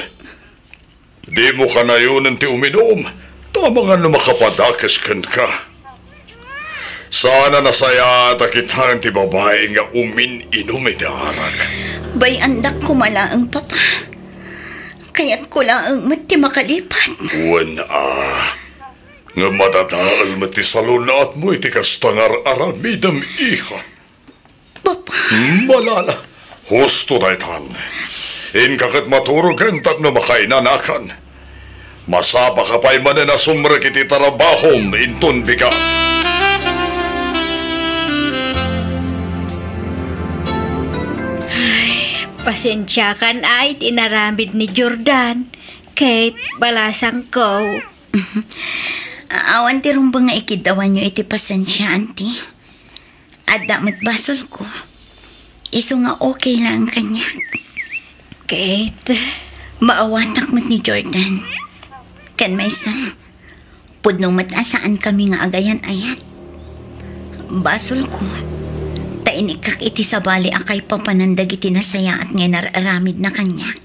Dimo kanayonen ti uminum, ta amangan no makapadakes kenka. Saan a nasayaat a kitaen ti babai nga umin-inum iti arak. Bay-andak koma laeng, Papa. Kayatko laeng met ti makalipat. Wen a. Ngem madadael met ti salun-atmo iti kasta nga ar-aramidem, iha. Papa. Malala, husto daytan. Inka ket maturogen tapno makainanakan. Masapaka pay manen a sumrek iti tarabahom inton bigat. Ay, pasensiakan ay ti inaramid ni Jordan. Kate, balasangko. Awan ti rumbeng nga ikiddawanyo iti pasensia, Auntie. Adda met basolko. Isu nga okay laeng kaniak. Kate, maawatak met ni Jordan. Ken maysa, pudno met a saankami nga agayan-ayat. Basolko, ta inikkak iti sabali a kaipapanan dagiti nasayaat nga inar-aramidna kaniak.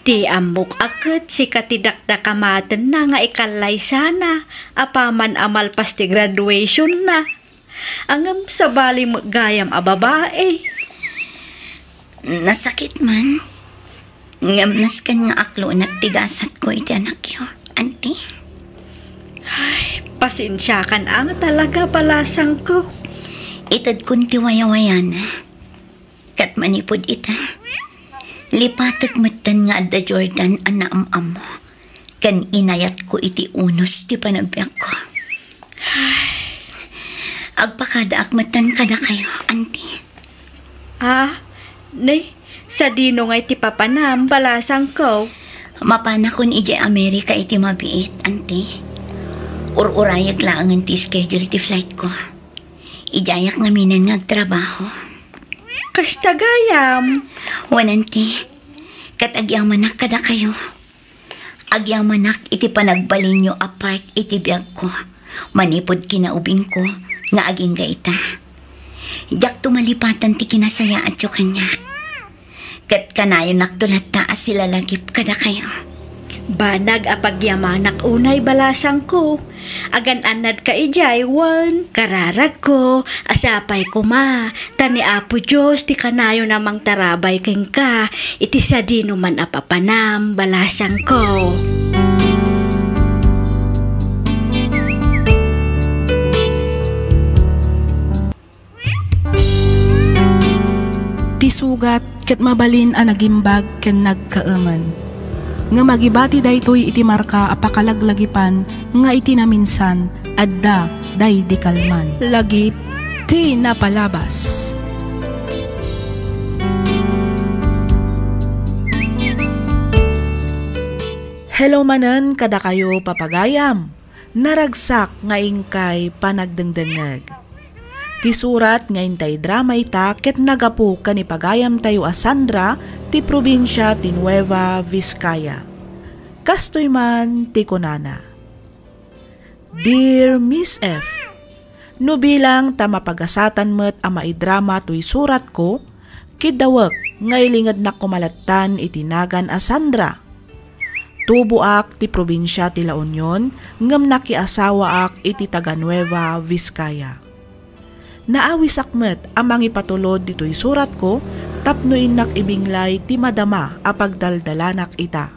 Ti ammok a ket sika ti dakdakamatenna nga ikallaysana apaman a malpas ti graduationna. Ngem sabali met gayam a babai. Nasakit man. Ngem nasken nga aklonek ti gasatko iti anakyo, Auntie. Ay, pasensiakan a nga talaga, balasangko. Itedkon ti wayawayana. Ket manipud ita, lipatek metten nga adda Jordan a naam-ammo ken inayatko iti unos ti panagbiagko. Agpakadaak metten kadakayo, Auntie. Ah, ne, sadino ngay ti papanam, balasangko? Mapanakon idiay Amerika iti mabiit, Auntie. Ur-urayek laengen ti schedule ti flightko. Idiayak ngaminen nga agtrabaho. Kasta gayam. Wen, Auntie, ket agyamanak kadakayo. Agyamanak iti panagbalinyo a part iti biagko manipud kinaubingko nga agingga ita. Diakto malipatan ti kinasayaatyo kaniak. Ket kanayonnakto latta a silalagip kadakayo. Banag a pagyamanak unay, balasangko. Agan-annadka idiay wen kararagko a sapay koma, ta ni Apo Dios ti kanayon a mangtarabay kenka iti sadinoman a papanam, balasangko. Ti sugat ket mabalin a nagimbag ken nagkaemen. Ngem agibati daytoy iti marka a pakalaglagipan nga iti naminsan, adda daydi kalman. Lagip ti napalabas. Hello manen kadakayo, papagayam. Naragsak nga inkay panagdengdengngeg. Ti surat nga intay drama ita ket nagapu ken ni pagayamtayo a Sandra ti probinsia ti Nueva Vizcaya. Kastoy man ti kunana, Dear Miss F, no bilang ta mapagasatan met a maidrama toy suratko, kiddawek nga ilingednak koma lattan iti nagan a Sandra. Tuboak ti probinsia ti La Union ngem nakiasawaak iti taga Nueva Vizcaya. Naawisak met a mangipatulod ditoy suratko tapno innak ibinglay ti madama a pagdaldalanak ita.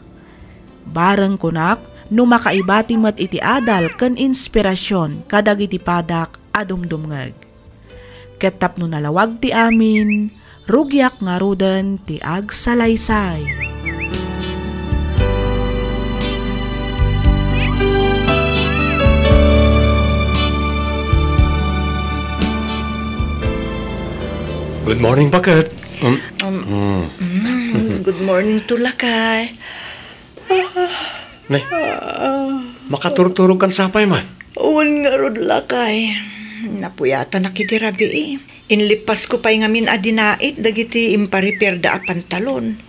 Bareng kunak no makaibati met iti adal ken inspirasion kadagiti padak a dumdumngeg. Ket tapno nalawag ti amin, rugiak ngaruden ti agsalaysay. Good morning, Paket. Um, Um, mm. mm, good morning to, Lakay. Ne, makaturturog kan sapay man? Wen ngarud, Lakay. Napuyatanak iti rabii. Inlippasko pay ngamin a dinait dagiti imparipirda a pantalon.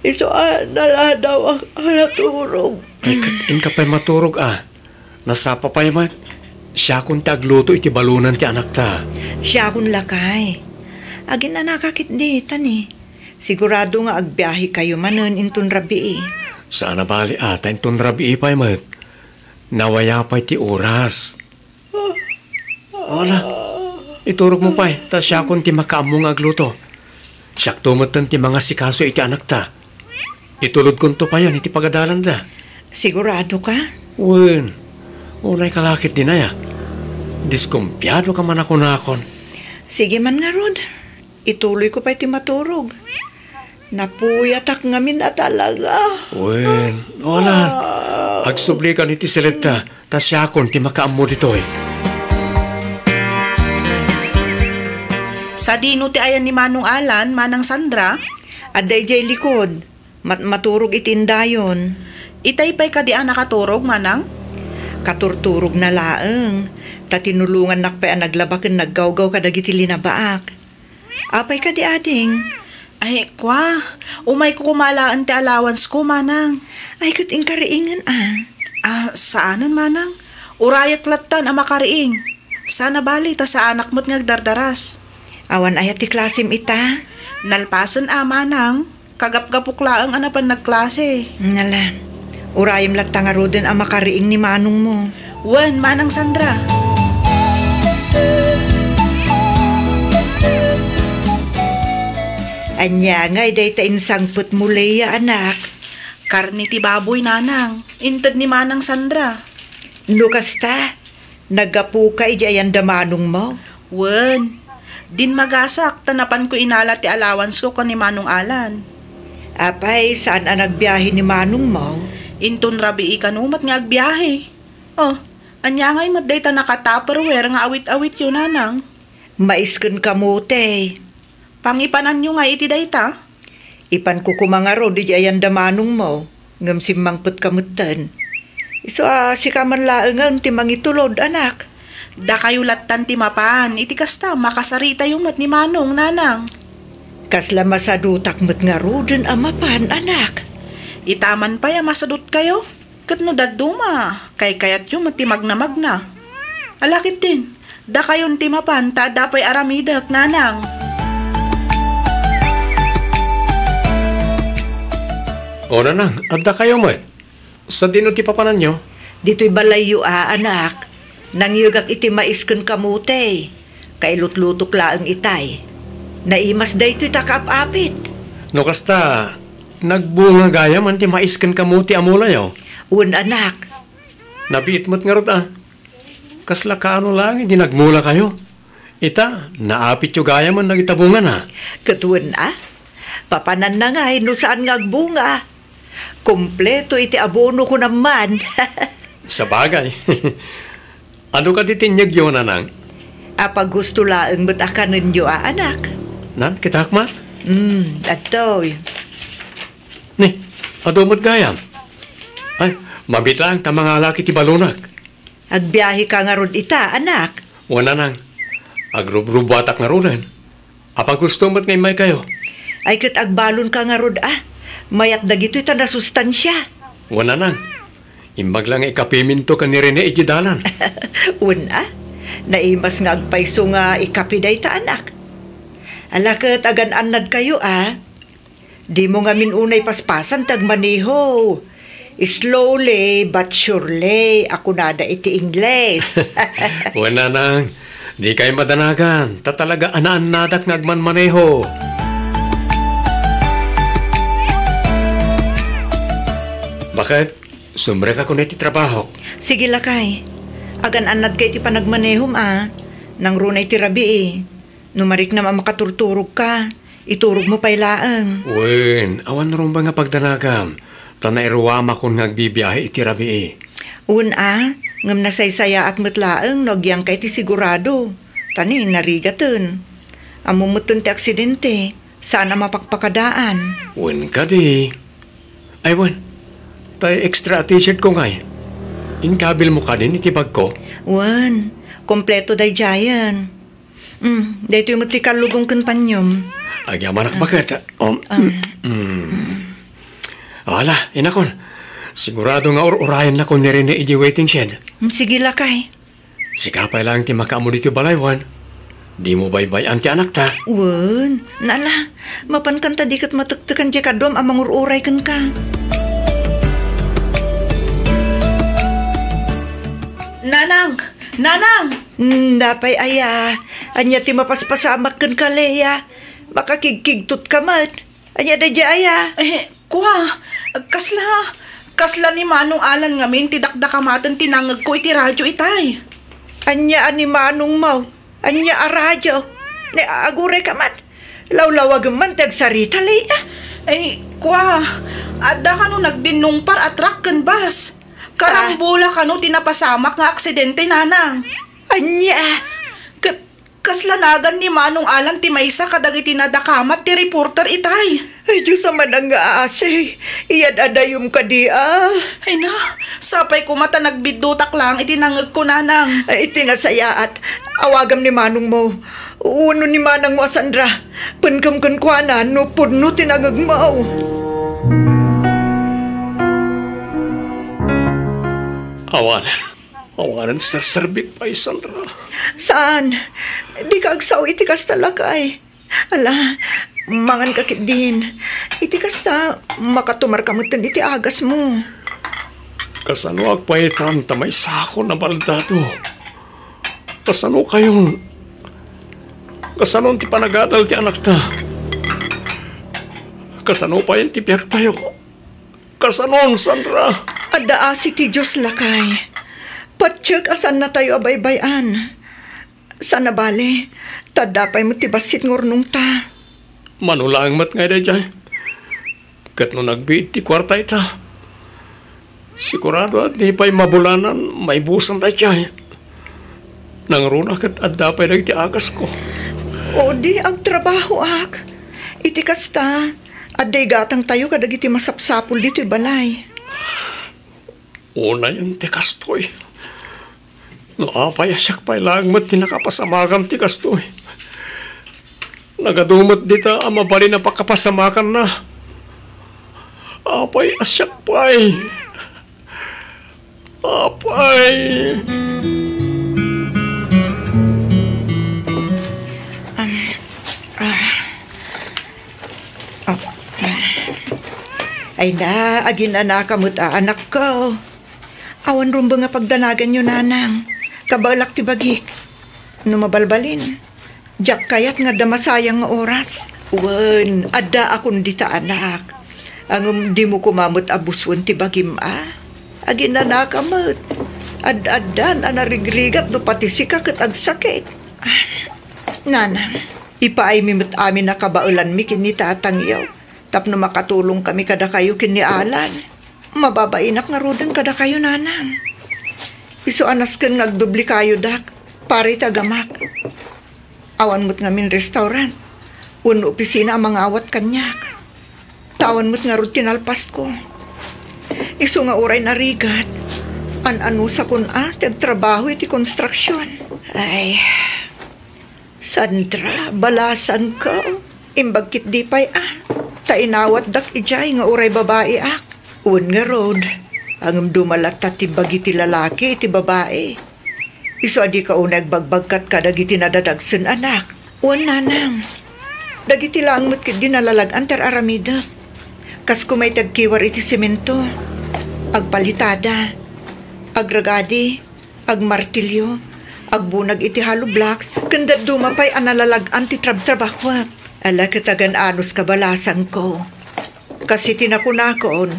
Isu a naladawak a naturog. Ay, ket inka pay maturog a. Nasapa pay met. Siakon ti agluto iti balonan ti anakta. Siakon, Lakay. Aginanaka ketdi, tani. Sigurado nga agbiahekayo manen inton rabii. Saan a bali a, ta inton rabii pay met. Nawaya pay ti oras. Ala, iturogmo pay, ta siakon ti makaammo nga agluto. Siakto metten ti mangasikaso iti anakta. Itulodkonto payen iti pagadalanda. Sigurado ka? Wen, unay ka la ketdi, Nay, a. Diskumpiado ka man a kunakon. Sige man ngarud. Ituloyko pay ti maturog. Napuyatak ngamin a talaga. Wen, wala. Ah. Agsublikan iti siletta, ta siakon ti makaammo ditoy. Sadino ti ayan ni Manong Alan, Manang Sandra? Adda idiay likod. Mat-, maturog iti indayon. Itay pay kadi a nakaturog, Manang? Katurturogna laeng, ta tinulongannak pay a naglaba ken naggawgaw kadagiti linabaak. Apay kadi, ading? Ay, kwa, umayko koma laeng ti allowance ko, Manang. Ay, ket inkariingen, a? Ah, saanen, Manang. Urayek lattan a makariing. Saan a bali, ta saanak met nga agdardaras. Awan aya ti klasim ita? Nalpasen a, Manang. Kagapgapok laeng a napan nagklase. Nala, urayem latta ngaruden a makariing ni manongmo. Wen, Manang Sandra. Ania ngay dayta insangpetmo, Leia, anak? Karne ti baboy, Nanang. Inted ni Manang Sandra. No kasta, naggapuka idiay ayan da manongmo? Wen, dimmagasak ta napanko inala ti allowance ko ken ni Manong Alan. Apay, saan a nagbiahe ni manongmo? Inton rabii kano met nga agbiahe. Oh, ania ngay met dayta naka-Tupperware nga awit-awityo, Nanang? Mais ken kamote. Pangipananyo nga iti dayta? Ipanko koma ngarud idiay ayan da manongmo, ngem simmangpetka metten. Isu a sika man laengen ti mangitulod, anak. Dakayo lattan ti mapan, iti kasta, makasaritayo met ni Manong, Nanang. Kasla masadutak met ngaruden a mapan, anak. Ita man pay a masadutkayo. Ket no dadduma, kaykayatyo met ti magnamagna. Ala ketdin, dakayon ti mapan ta adda pay aramidek, Nanang. O, Nanang, addakayo met. Sadino ti papananyo? Ditoy balayyo a, anak. Nangyegak iti mais ken kamote. Kailutlutok laeng itay. Naimas daytoy ta kaap-apit. No kasta, nagbunga gayam ti mais ken kamote a mulayo? Wen, anak. Nabiit met ngarud a. Kasla kaano laeng idi nagmulakayo? Ita, naapityo gayam dagita bungana. Ket wen a, papananna ngay no saan nga agbunga. Kompleto iti abono ko naman. Sabagay. Adu kadi ti inyegyo, Nanang? Apaggusto laeng met a kanenyo a anak. Nan, kitak met? Hmm, adtoy. Ni, adu met gayam. Ay, mabiit laeng ta mangalak iti balonak. Agbiaheka ngarud ita, anak? Wen, Nanang. Agrubrubuatak ngaruden. Apaggusto met nga immaykayo? Ay, ket agbalonka ngarud a. Mayat dagitoy ta nasustansia. Wen, Nanang. Imbag la nga ikapiminto ken ni Rene iti dalan. Wen a. Naimas nga agpayso nga ikapi dayta, anak. Ala, ket agan-annadkayo a. Dimo ngamin unay paspasan ti agmaneho. Slowly but surely, a kunada iti Ingles. Wen, Nanang, dikay madanagan, ta talaga a naannadak nga agmanmaneho. Ket sumrekakon iti trabahok. Sige, lakay. Agan-annadka iti panagmanehom a. Nangruna iti rabii. No mariknam a makaturturogka, iturogmo pay laeng. Wen, awan rumbeng nga pagdanagam, ta nairuamakon nga agbibiahe iti rabii. Wen a, ngem nasaysayaat met laeng no agyangka iti sigurado, ta ni narigaten. Ammom metten ti aksidente, saan a mapakpakadaan. Wen kadi. Ay, wen. Tay extra a t-shirt ko ngay. Inkabilmo kadin iti bagko? Wen, kompleto daydiayen. Mm, daytoy met ti kallugong ken panyom. Agyamanak baket. Um, Ah. mm. Ala, inakon. Sigurado nga ur-urayennakon ni Rene idiay waiting shed. Mm, sige, lakay. Sika pay laeng ti makaammo ditoy balay, wen? Dimo baybay-an ti anakta. Wen, nala, mapankan ta di ket matektekan diay kaduam a mangur-uray kenka. Nanang! Nanang! Hmm, napay aya? Ania ti mapaspasamak kenka, Lea? Makakigkigtot ka met. Ania daydiay aya? Eh, kua, kasla, kasla ni Manong Alan ngamin ti dakdakamaten ti nangngegko iti radio itay. Ania a ni Manongmo? Ania a radio? Ni aguray ka met. Lawlawagem man ti agsarita, Lea. Eh, kua, adda kano nagdinnungpar a truck ken bus. Karambola kano ti napasamak nga aksidente, nanang. Ania? Ket kasla nagan ni Manong Alan ti maysa kadagiti nadakamat ti reporter itay. Ay, Diyos a manangngaasi, iyad-adayom kadi a. Ay na, sapay koma ta nagbiddutak laeng iti nangngegko, nanang. Ay, iti nasayaat, awagam ni manongmo. Wenno ni manangmo a Sandra, pengkem kenkuana no pudno ti nangngegmo. Awan. Awanen serserbik pay, Sandra. Saan? Dika agsao iti kasta, lakay. Ala, mangan ka ketdin. Iti kasta, makatumarka metten iti agasmo. Kasanoak pay itan ta maysakon a baldado? Kasano kayon? Kasanon ti panagadal ti anakta? Kasano pay ti biagtayo? Kasanon, Sandra? Adda asi ti Dios, lakay. Patiek a saannatayo a baybay-an. Saan a bale, ta adda pay met ti bassit nga urnongta. Mano laeng met ngay daydiay. Ket no nagbiit ti kuarta ita, sigurado a di pay mabulanan maibusan daydiay. Nangruna ket adda pay dagiti agasko. O di agtrabahoak. Iti kasta, adda igatangtayo kadagiti masapsapul ditoy balay. Unayen ti kastoy. No apay a siak pay laeng met ti nakapasamakam ti kastoy. Nagadu met dita a mabalin a pakapasamakanna. Apay a siak pay. Apay. Am, ah. Ah, ah. Ay na, aginanaka met a, anakko. Awan rumbeng a pagdanaganyo, nanang. Kabaelak ti bagik. No mabalbalin, diak kayat nga adda masayang nga oras. Wen, addaakon dita, anak. Ngem dimo koma met a busuen ti bagim a. Aginanaka met. Ad-addan a narigrigat no pati sika ket agsakit. Ah, nanang, ipaaymi met amin a kabaelanmi ken ni tatangyo tapno makatulongkami kadakayo ken ni Alan. Mababainak ngaruden kadakayo, nanang. Isu a nasken nga agdoblekayodak para iti agamak. Awan met ngamin restaurant wenno opisina a mangawat kaniak. Ta awan met ngarud ti nalpasko. Isu nga uray narigat, an-anusakon a ti agtrabaho iti konstruksion. Ay, Sandra, balasangko, imbag ketdi pay a, ta inawatdak idiay nga uray babaiak. Wen ngarud, ngem duma latta ti bagi ti lalaki iti babai. Isu a dika unay agbagbagkat kadagiti nadadagsen, anak. Wen, nanang. Dagiti laeng met ketdi nalalag-an ti ar-aramidek. Kas koma iti agkiwar iti semento, agpalitada, agragadi, agmartilyo, agbunag iti hollow blocks, ken dadduma pay a nalalag-an ti trabtrabahuek. Ala ket agan-anos ka, balasangko. Kas iti nakunakon,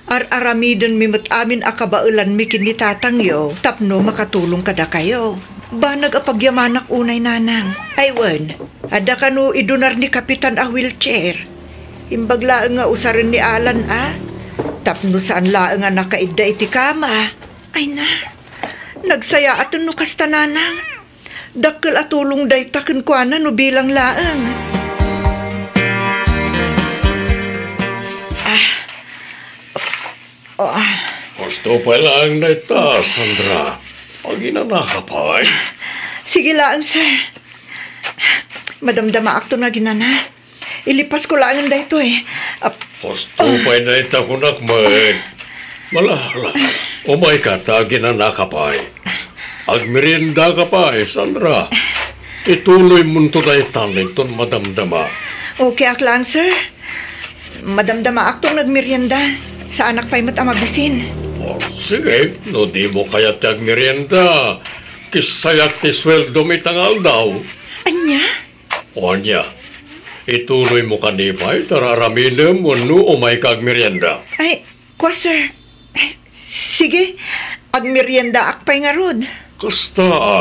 Ar-aramidenmi met amin a kabaelanmi ken ni tatangyo tapno makatulong kadakayo. Banag a pagyamanak unay, nanang. Ay wen, adda kano idunar ni Kapitan a wheelchair? Imbag laeng nga usaren ni Alan a, tapno saan laeng a nakaidda iti kama. Ay na, nagsayaaten no kasta, nanang. Dakkel a tulong dayta kenkuana no bilang laeng. Ah. Oh. Husto pay laeng dayta, Sandra. Aginanaka pay? Sige laeng, sir. Madamdamaakton nga aginana. Ilipasko laengen daytoy. Ap- Husto pay dayta kunak met. Mala, mala. Umayka ta aginanaka pay. Agmeriendaka pay, Sandra. Ituloymonto daytan inton madamdama. Okay ak laeng, sir. Madamdamaakton nga agmerienda. Saanak pay met a mabisin. Oh, sige, no dimo kayat ti agmerienda, kissayak ti sueldom ita nga aldaw. Ania? O ania, ituloymo kadi pay ti ar-aramidem wenno umayka agmerienda? Ay, kua, sir. Ay, sige, agmeriendaak pay ngarud. Kasta a.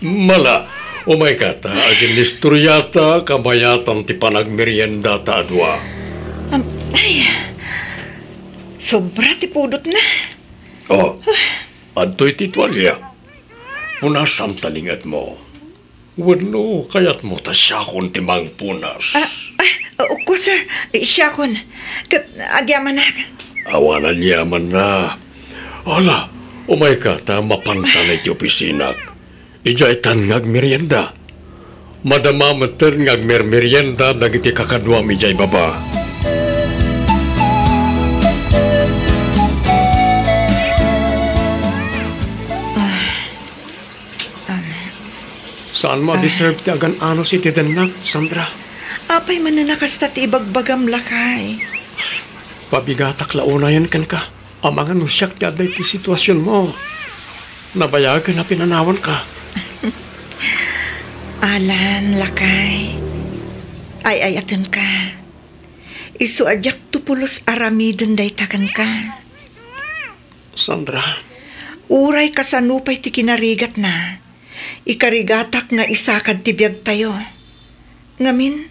Mala, umayka ta aginnistoriata kabayatan ti panagmeriendata a dua. Am, ay, sobra ti pudotna. Oh, adtoy ti tualia. Punasam ta lingetmo. Wenno kayatmo ta siakon ti mangpunas? Ah, ah, oo, sir. Eh, siakon. Ket agyamanak. Awanan yamanna. Ala, umayka ta mapantan iti opisinak. Idiaytan nga agmerienda. Madama metten nga agmermerienda dagiti kakaduam idiay baba. Ah, um, Saan mo a deserve ti agan-anos iti dennak, Sandra? Apay manen a kasta ti ibagbagam, lakay? Pabigatak la unayen kenka. Amangan no siak ti adda iti situasionmo. Nabayagen a pinanawanka. Alan, lakay. Ay-ayatenka. Isu a diak to pulos aramiden dayta kenka. Sandra. Uray kasano pay ti kinarigatna, ikarigatak nga isakad ti biagtayo. Ngamin,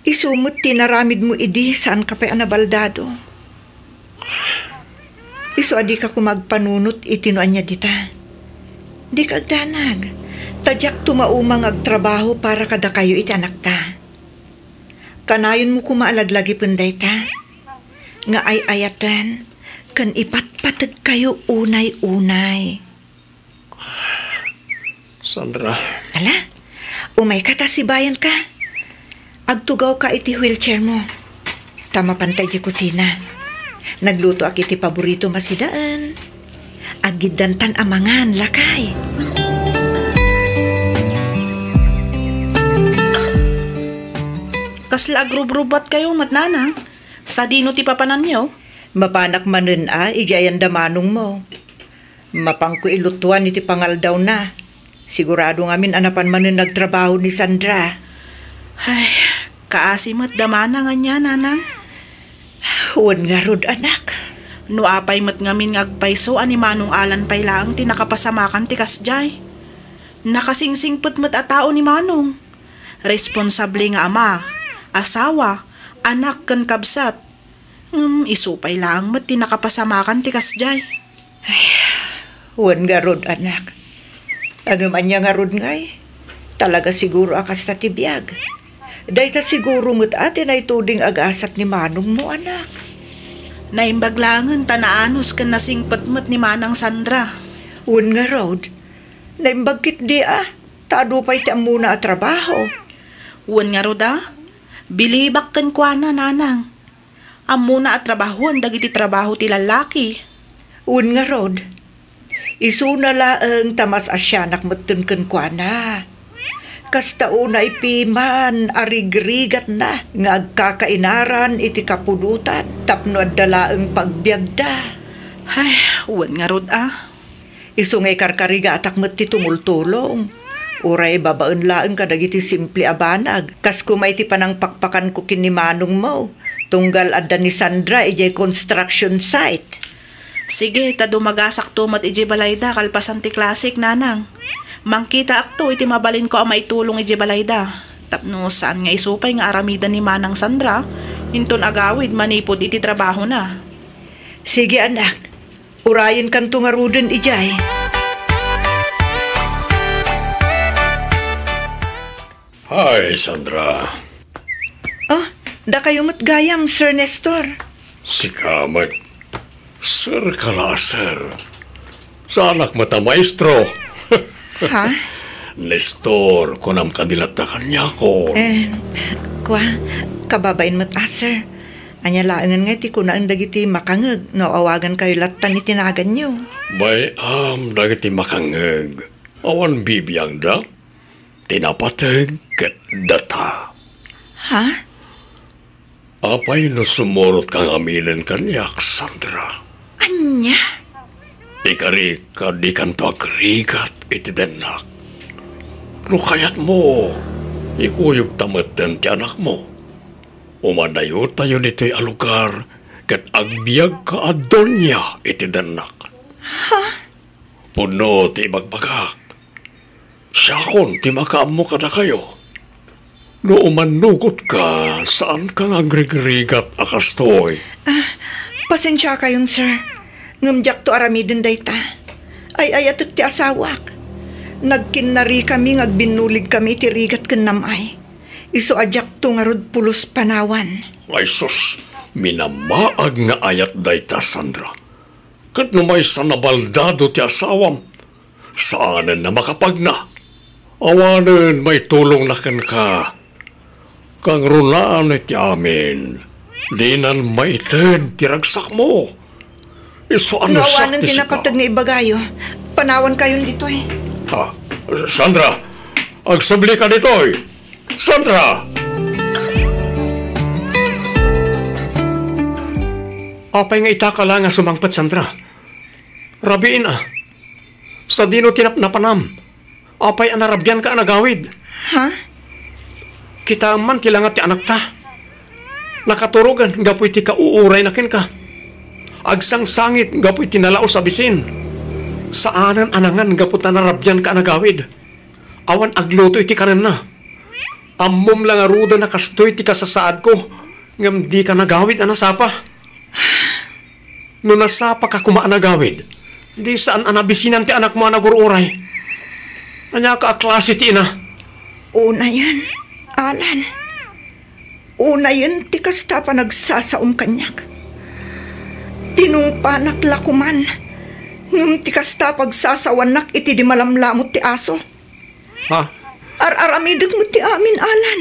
isu met ti inaramidmo idi saanka pay a nabaldado. Isu a dika koma agpanunot iti no ania dita. Dika agdanag, ta diak to mauma nga agtrabaho para kadakayo iti anakta. Kanayonmo koma a laglagipen dayta, nga ay-ayaten ken ipatpategkayo unay-unay. Sandra. Ala, umayka ta sibayanka. Agtugawka iti wheelchairmo. Ta mapanta iti kusina. Naglutoak iti paboritom a sidaen. Aggiddantan a mangan, lakay. Kasla agrubrubuatkayo met, nanang? Sadino ti papananyo? Mapanak manen a idiay ayan da manongmo. Mapanko ilutuan iti pangaldawna. Sigurado ngamin a napan manen nagtrabaho ni Sandra. Ay, kaasi met da manang ania, nanang? Wen ngarud, anak. No apay met ngamin nga agpayso a ni Manong Alan pay laeng ti nakapasamakan ti kasdiay. Nakasingsingpet met a tao ni Manong. Responsable nga ama, asawa, anak ken kabsat. Ngem isu pay laeng met ti nakapasamakan ti kasdiay. Ay, wen ngarud, anak. Ngem ania ngarud ngay? Talaga siguro a kasta ti biag. Dayta siguro met a ti naituding agasat ni manongmo, anak. Naimbag laengen ta naanus ken nasingpet met ni Manang Sandra. Wen ngarud, naimbag ketdi a, ta adu pay ti ammona a trabaho. Wen ngarud a, bilibak kenkuana, nanang. Ammona a trabahoen dagiti trabaho ti lallaki. Wen ngarud, isuna laeng ta mas asianak metten kenkuana. Kasta unay piman a rigrigatna nga agkakainaran iti kapudotan tapno adda laeng pagbiagda. Ay, wen ngarud a. Isu nga ikarkarigatak met ti tumultulong. Uray babaen laeng kadagiti simple a banag, kas koma iti panangpakpakanko ken ni manongmo. Tunggal adda ni Sandra idiay construction site. Sige, ta dumagasakto met idiay balayda kalpasan ti klasik, nanang. Mangkitaakto iti mabalinko a maitulong idiay balayda. Tapno saan nga isu pay nga aramiden ni Manang Sandra, inton agawid manipud iti trabahona. Sige, anak. Urayenkanto ngaruden idiay. Hi, Sandra. Oh, dakayo met gayam, Sir Nestor. Sika met. Sir ka la, sir. Saanak met a maestro. Ha? Nestor, kunam kadi latta kaniakon. Eh, kua, kababain met a, sir. Ania laengen nga ti kunaen dagiti makangeg no awagankayo lattan iti naganyo? Bay-am dagiti makangeg. Awan bibiangda. Ti napateg ket data. Ha? Apay no sumurotka ngaminen kaniak, Sandra? Ania? Ikarika, dikanto agrigat iti dennak. No kayatmo, ikuyogta metten ti anakmo. Umadayotayo ditoy a lugar ket agbiagka a donia iti dennak. Ha? Pudno ti ibagbagak. Siakon ti makaammo kadakayo. No umannugotka, saanka nga agrigrigat a kastoy. Ah, pasensiakayon, sir. Ngem diakto aramiden dayta. Ay-ayatek ti asawak. Nagkinnarikami nga agbinnuligkami iti rigat ken nam-ay. Isu a diakto ngarud pulos panawan. Ay sus, minamaag nga ayat dayta, Sandra. Ket no maysa nabaldado ti asawam, saanen a makapagna. Awanen maitulongna kenka. Kangrunaan iti amin, dinan maited ti ragsakmo. Isu a no siak awanen ti ti sika. Napateg nga ibagayo, panawankayon ditoy. Ah, Sandra, agsablika ditoy. Sandra! Apay nga itaka la nga sumangpet, Sandra? Rabiin a. Sadino ti napnapanam? Apay a narabianka a nagawid? Ha? Kitaem man ti langa ti anakta. Nakaturogen gapu iti kauurayna kenka. Agsangsangit gapu iti nalaus a bisin. Saanen a nangan gapu ta narabianka a nagawid. Awan agluto iti kanenna. Ammom la ngaruden a kastoy ti kasasaadko, ngem dika nagawid a nasapa. No nasapaka koma a nagawid, di saan a nabisinan ti anakmo a nagur-uray. Ania ka a klase ti ina? Unayen, Alan. Unayen ti kasta a panagsasaom kaniak. Tinungpanak la koman, ngem ti kasta a pagsasawannak iti di malamlamut ti aso. Ha? Ar-aramidek met ti amin, Alan.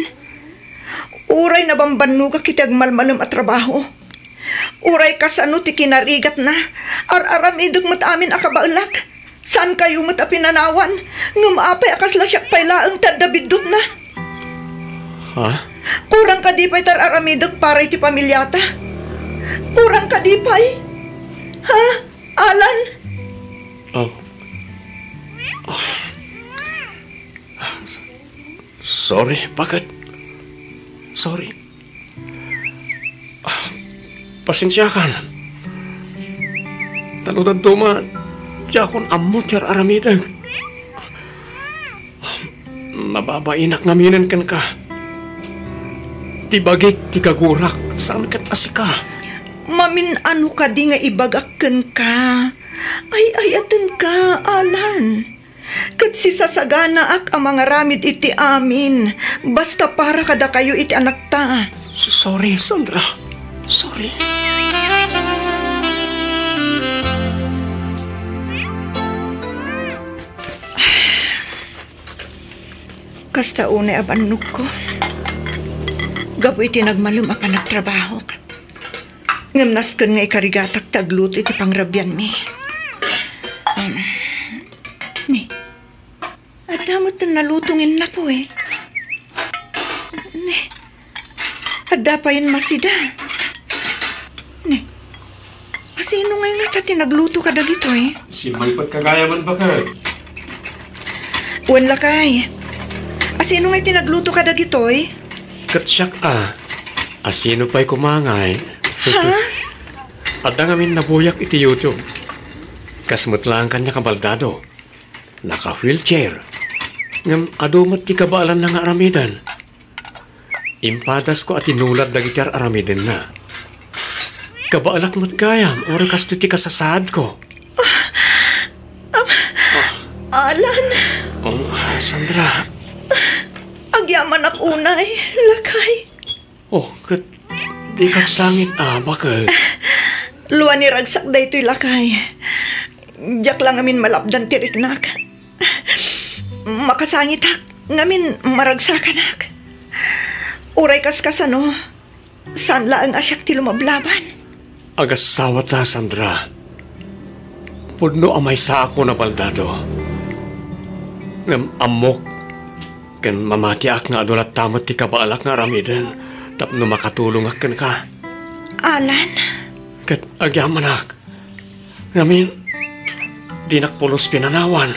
Uray nabambannogak iti agmalmalem a trabaho. Uray kasano ti kinarigatna, ar-aramidek met amin a kabaelak. Saankayo met a pinanawan, ngem apay a kasla siak pay laeng ti adda biddutna? Ha? Kurang kadi pay ti ar-aramidek para iti pamiliata? Kurang kadi pay? Ha? Alan? Oh. Ah. Sorry, bakit? Sorry. Ah, pasensiakan. Ta no dadduma, diakon ammo ti ar-aramidek. Mababainak ngaminen kenka. Ti bagik ti gagurak, saan ket a sika. Mamin-ano kadi nga ibagak kenka? Ay-ayatenka, Alan. Ket sisasaganaak a mangaramid iti amin, basta para kadakayo iti anakta. S-, sorry, Sandra. Sorry. Kasta unay a bannogko. Gapu iti nagmalem a panagtrabahok. Ngem nasken nga ikarigatak ti agluto iti pangrabianmi. Um, ni, adda met ti naluto nga innapo, eh. Ni, adda pay masida. Ni, asino ngay ngata ti nagluto kadagitoy? Simmalpet ka gayam, baket. Wen lakay. Asino ngay ti nagluto kadagitoy? Ket siak a. Asino pay koma ngay? Ha? Adda ngamin nabuyak iti YouTube. Kas met laeng kaniak a baldado. Naka-wheelchair. Ngem adu met ti kabaelanna nga aramiden. Impadasko a tinulad dagiti ar-aramidenna. Kabaelak met gayam, uray kastoy ti kasasaadko. Alan. Oh, Sandra. Agyamanak unay, lakay. Oh, ket dikak sangit a, baket. Luaniragsak daytoy, lakay. Diak la ngamin malapdan ti riknak. Makasangitak ngamin maragsakanak. Uray kas kasano, saan laeng a siak ti lumablaban. Agasawata, Sandra. Pudno a maysaak a baldado. Ngem ammok ken mamatiak nga adu latta met ti kabaelak nga aramiden tapno makatulongak kenka. Alan? Ket agyamanak. Ngamin, dinak pulos pinanawan.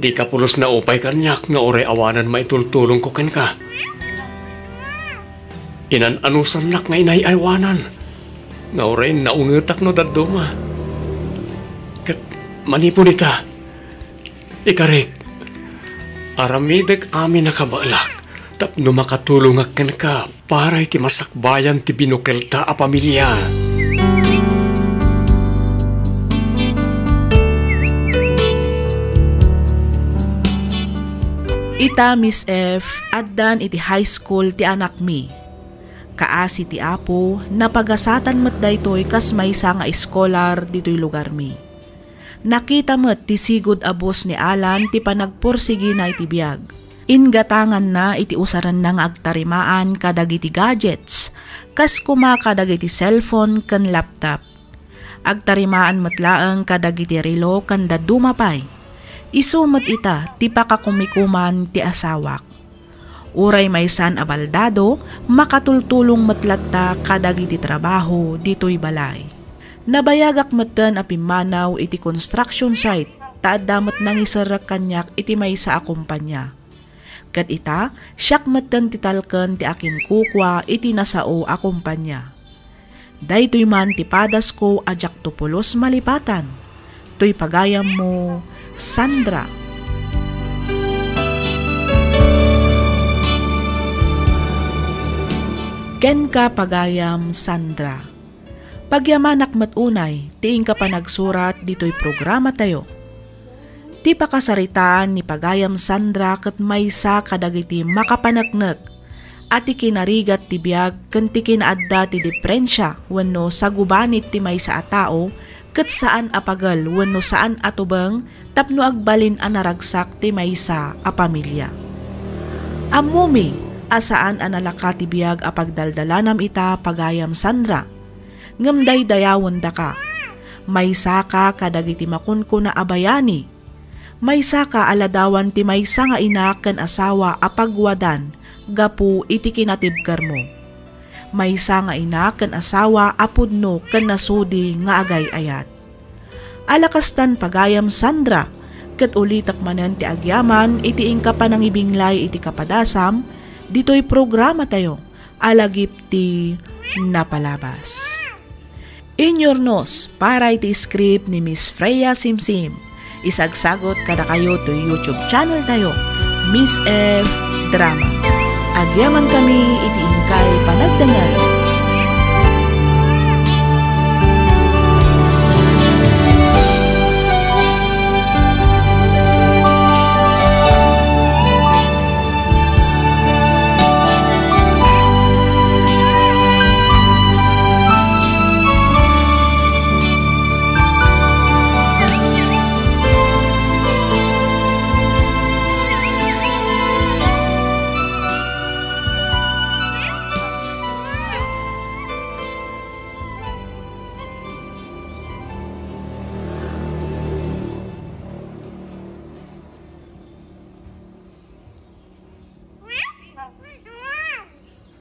Dika pulos naupay kaniak nga uray awanen maitultulongko kenka. Inan-anusannak nga inay-aywanan nga uray naungetak no dadduma. Ket manipud ita, ikarik, aramidek amin a kabaelak tapno makatulongak kenka para iti masakbayan ti binukelta a pamilia. Ita, Miss F, addan iti high school ti anakmi. Kaasi ti Apo, napagasatan met daytoy kas maysa nga iskolar ditoy lugarmi. Nakita met ti sigud a bus ni Alan ti panagpursigina iti biag. Inggatanganna iti usarenna nga agtarimaan kadagiti gadgets, kas koma kadagiti cellphone ken laptop. Agtarimaan met laeng kadagiti relo ken dadduma pay. Isu met ita ti pakakumikuman ti asawak. Uray maysan a baldado, makatultulong met latta kadagiti trabaho ditoy balay. Nabayagak metten a pimmanaw iti construction site ta adda met nangiserrek kaniak iti maysa a kompania. Ket ita, siak metten ti talken ti akinkukua iti nasao a kompania. Daytoy man ti padasko a diakto pulos malipatan. Toy pagayammo, Sandra. Kenka, pagayam Sandra. Pagyamanak met unay ti inka panagsurat ditoy programatayo. Ti pakasaritaan ni pagayam Sandra ket maysa kadagiti makapaneknek a ti kinarigat ti biag ken ti kinaadda ti diprensia wenno sagubanit ti maysa a tao ket saan a pagel wenno saan a tubeng tapno agbalin a naragsak ti maysa a pamilia. Ammomi a saan a nalaka ti biag a pagdaldalanam ita, pagayam Sandra, ngem daydayawendaka. Maysaka kadagiti makunkuna a bayani. Maysaka a ladawan ti maysa nga ina ken asawa a pagwadan gapu iti kinatibkermo. Maysa nga ina ken asawa a pudno ken nasudi nga agay-ayat. Ala kastan, pagayam Sandra, ket ulitek manen ti agyaman iti inka panangibinglay iti kapadasam ditoy programatayo a lagip ti napalabas. Inyurnos para iti script ni Miss Freya Simsim. Isagsagot kadakayo toy YouTube channel tayo, Miss F Drama. Agyamankami iti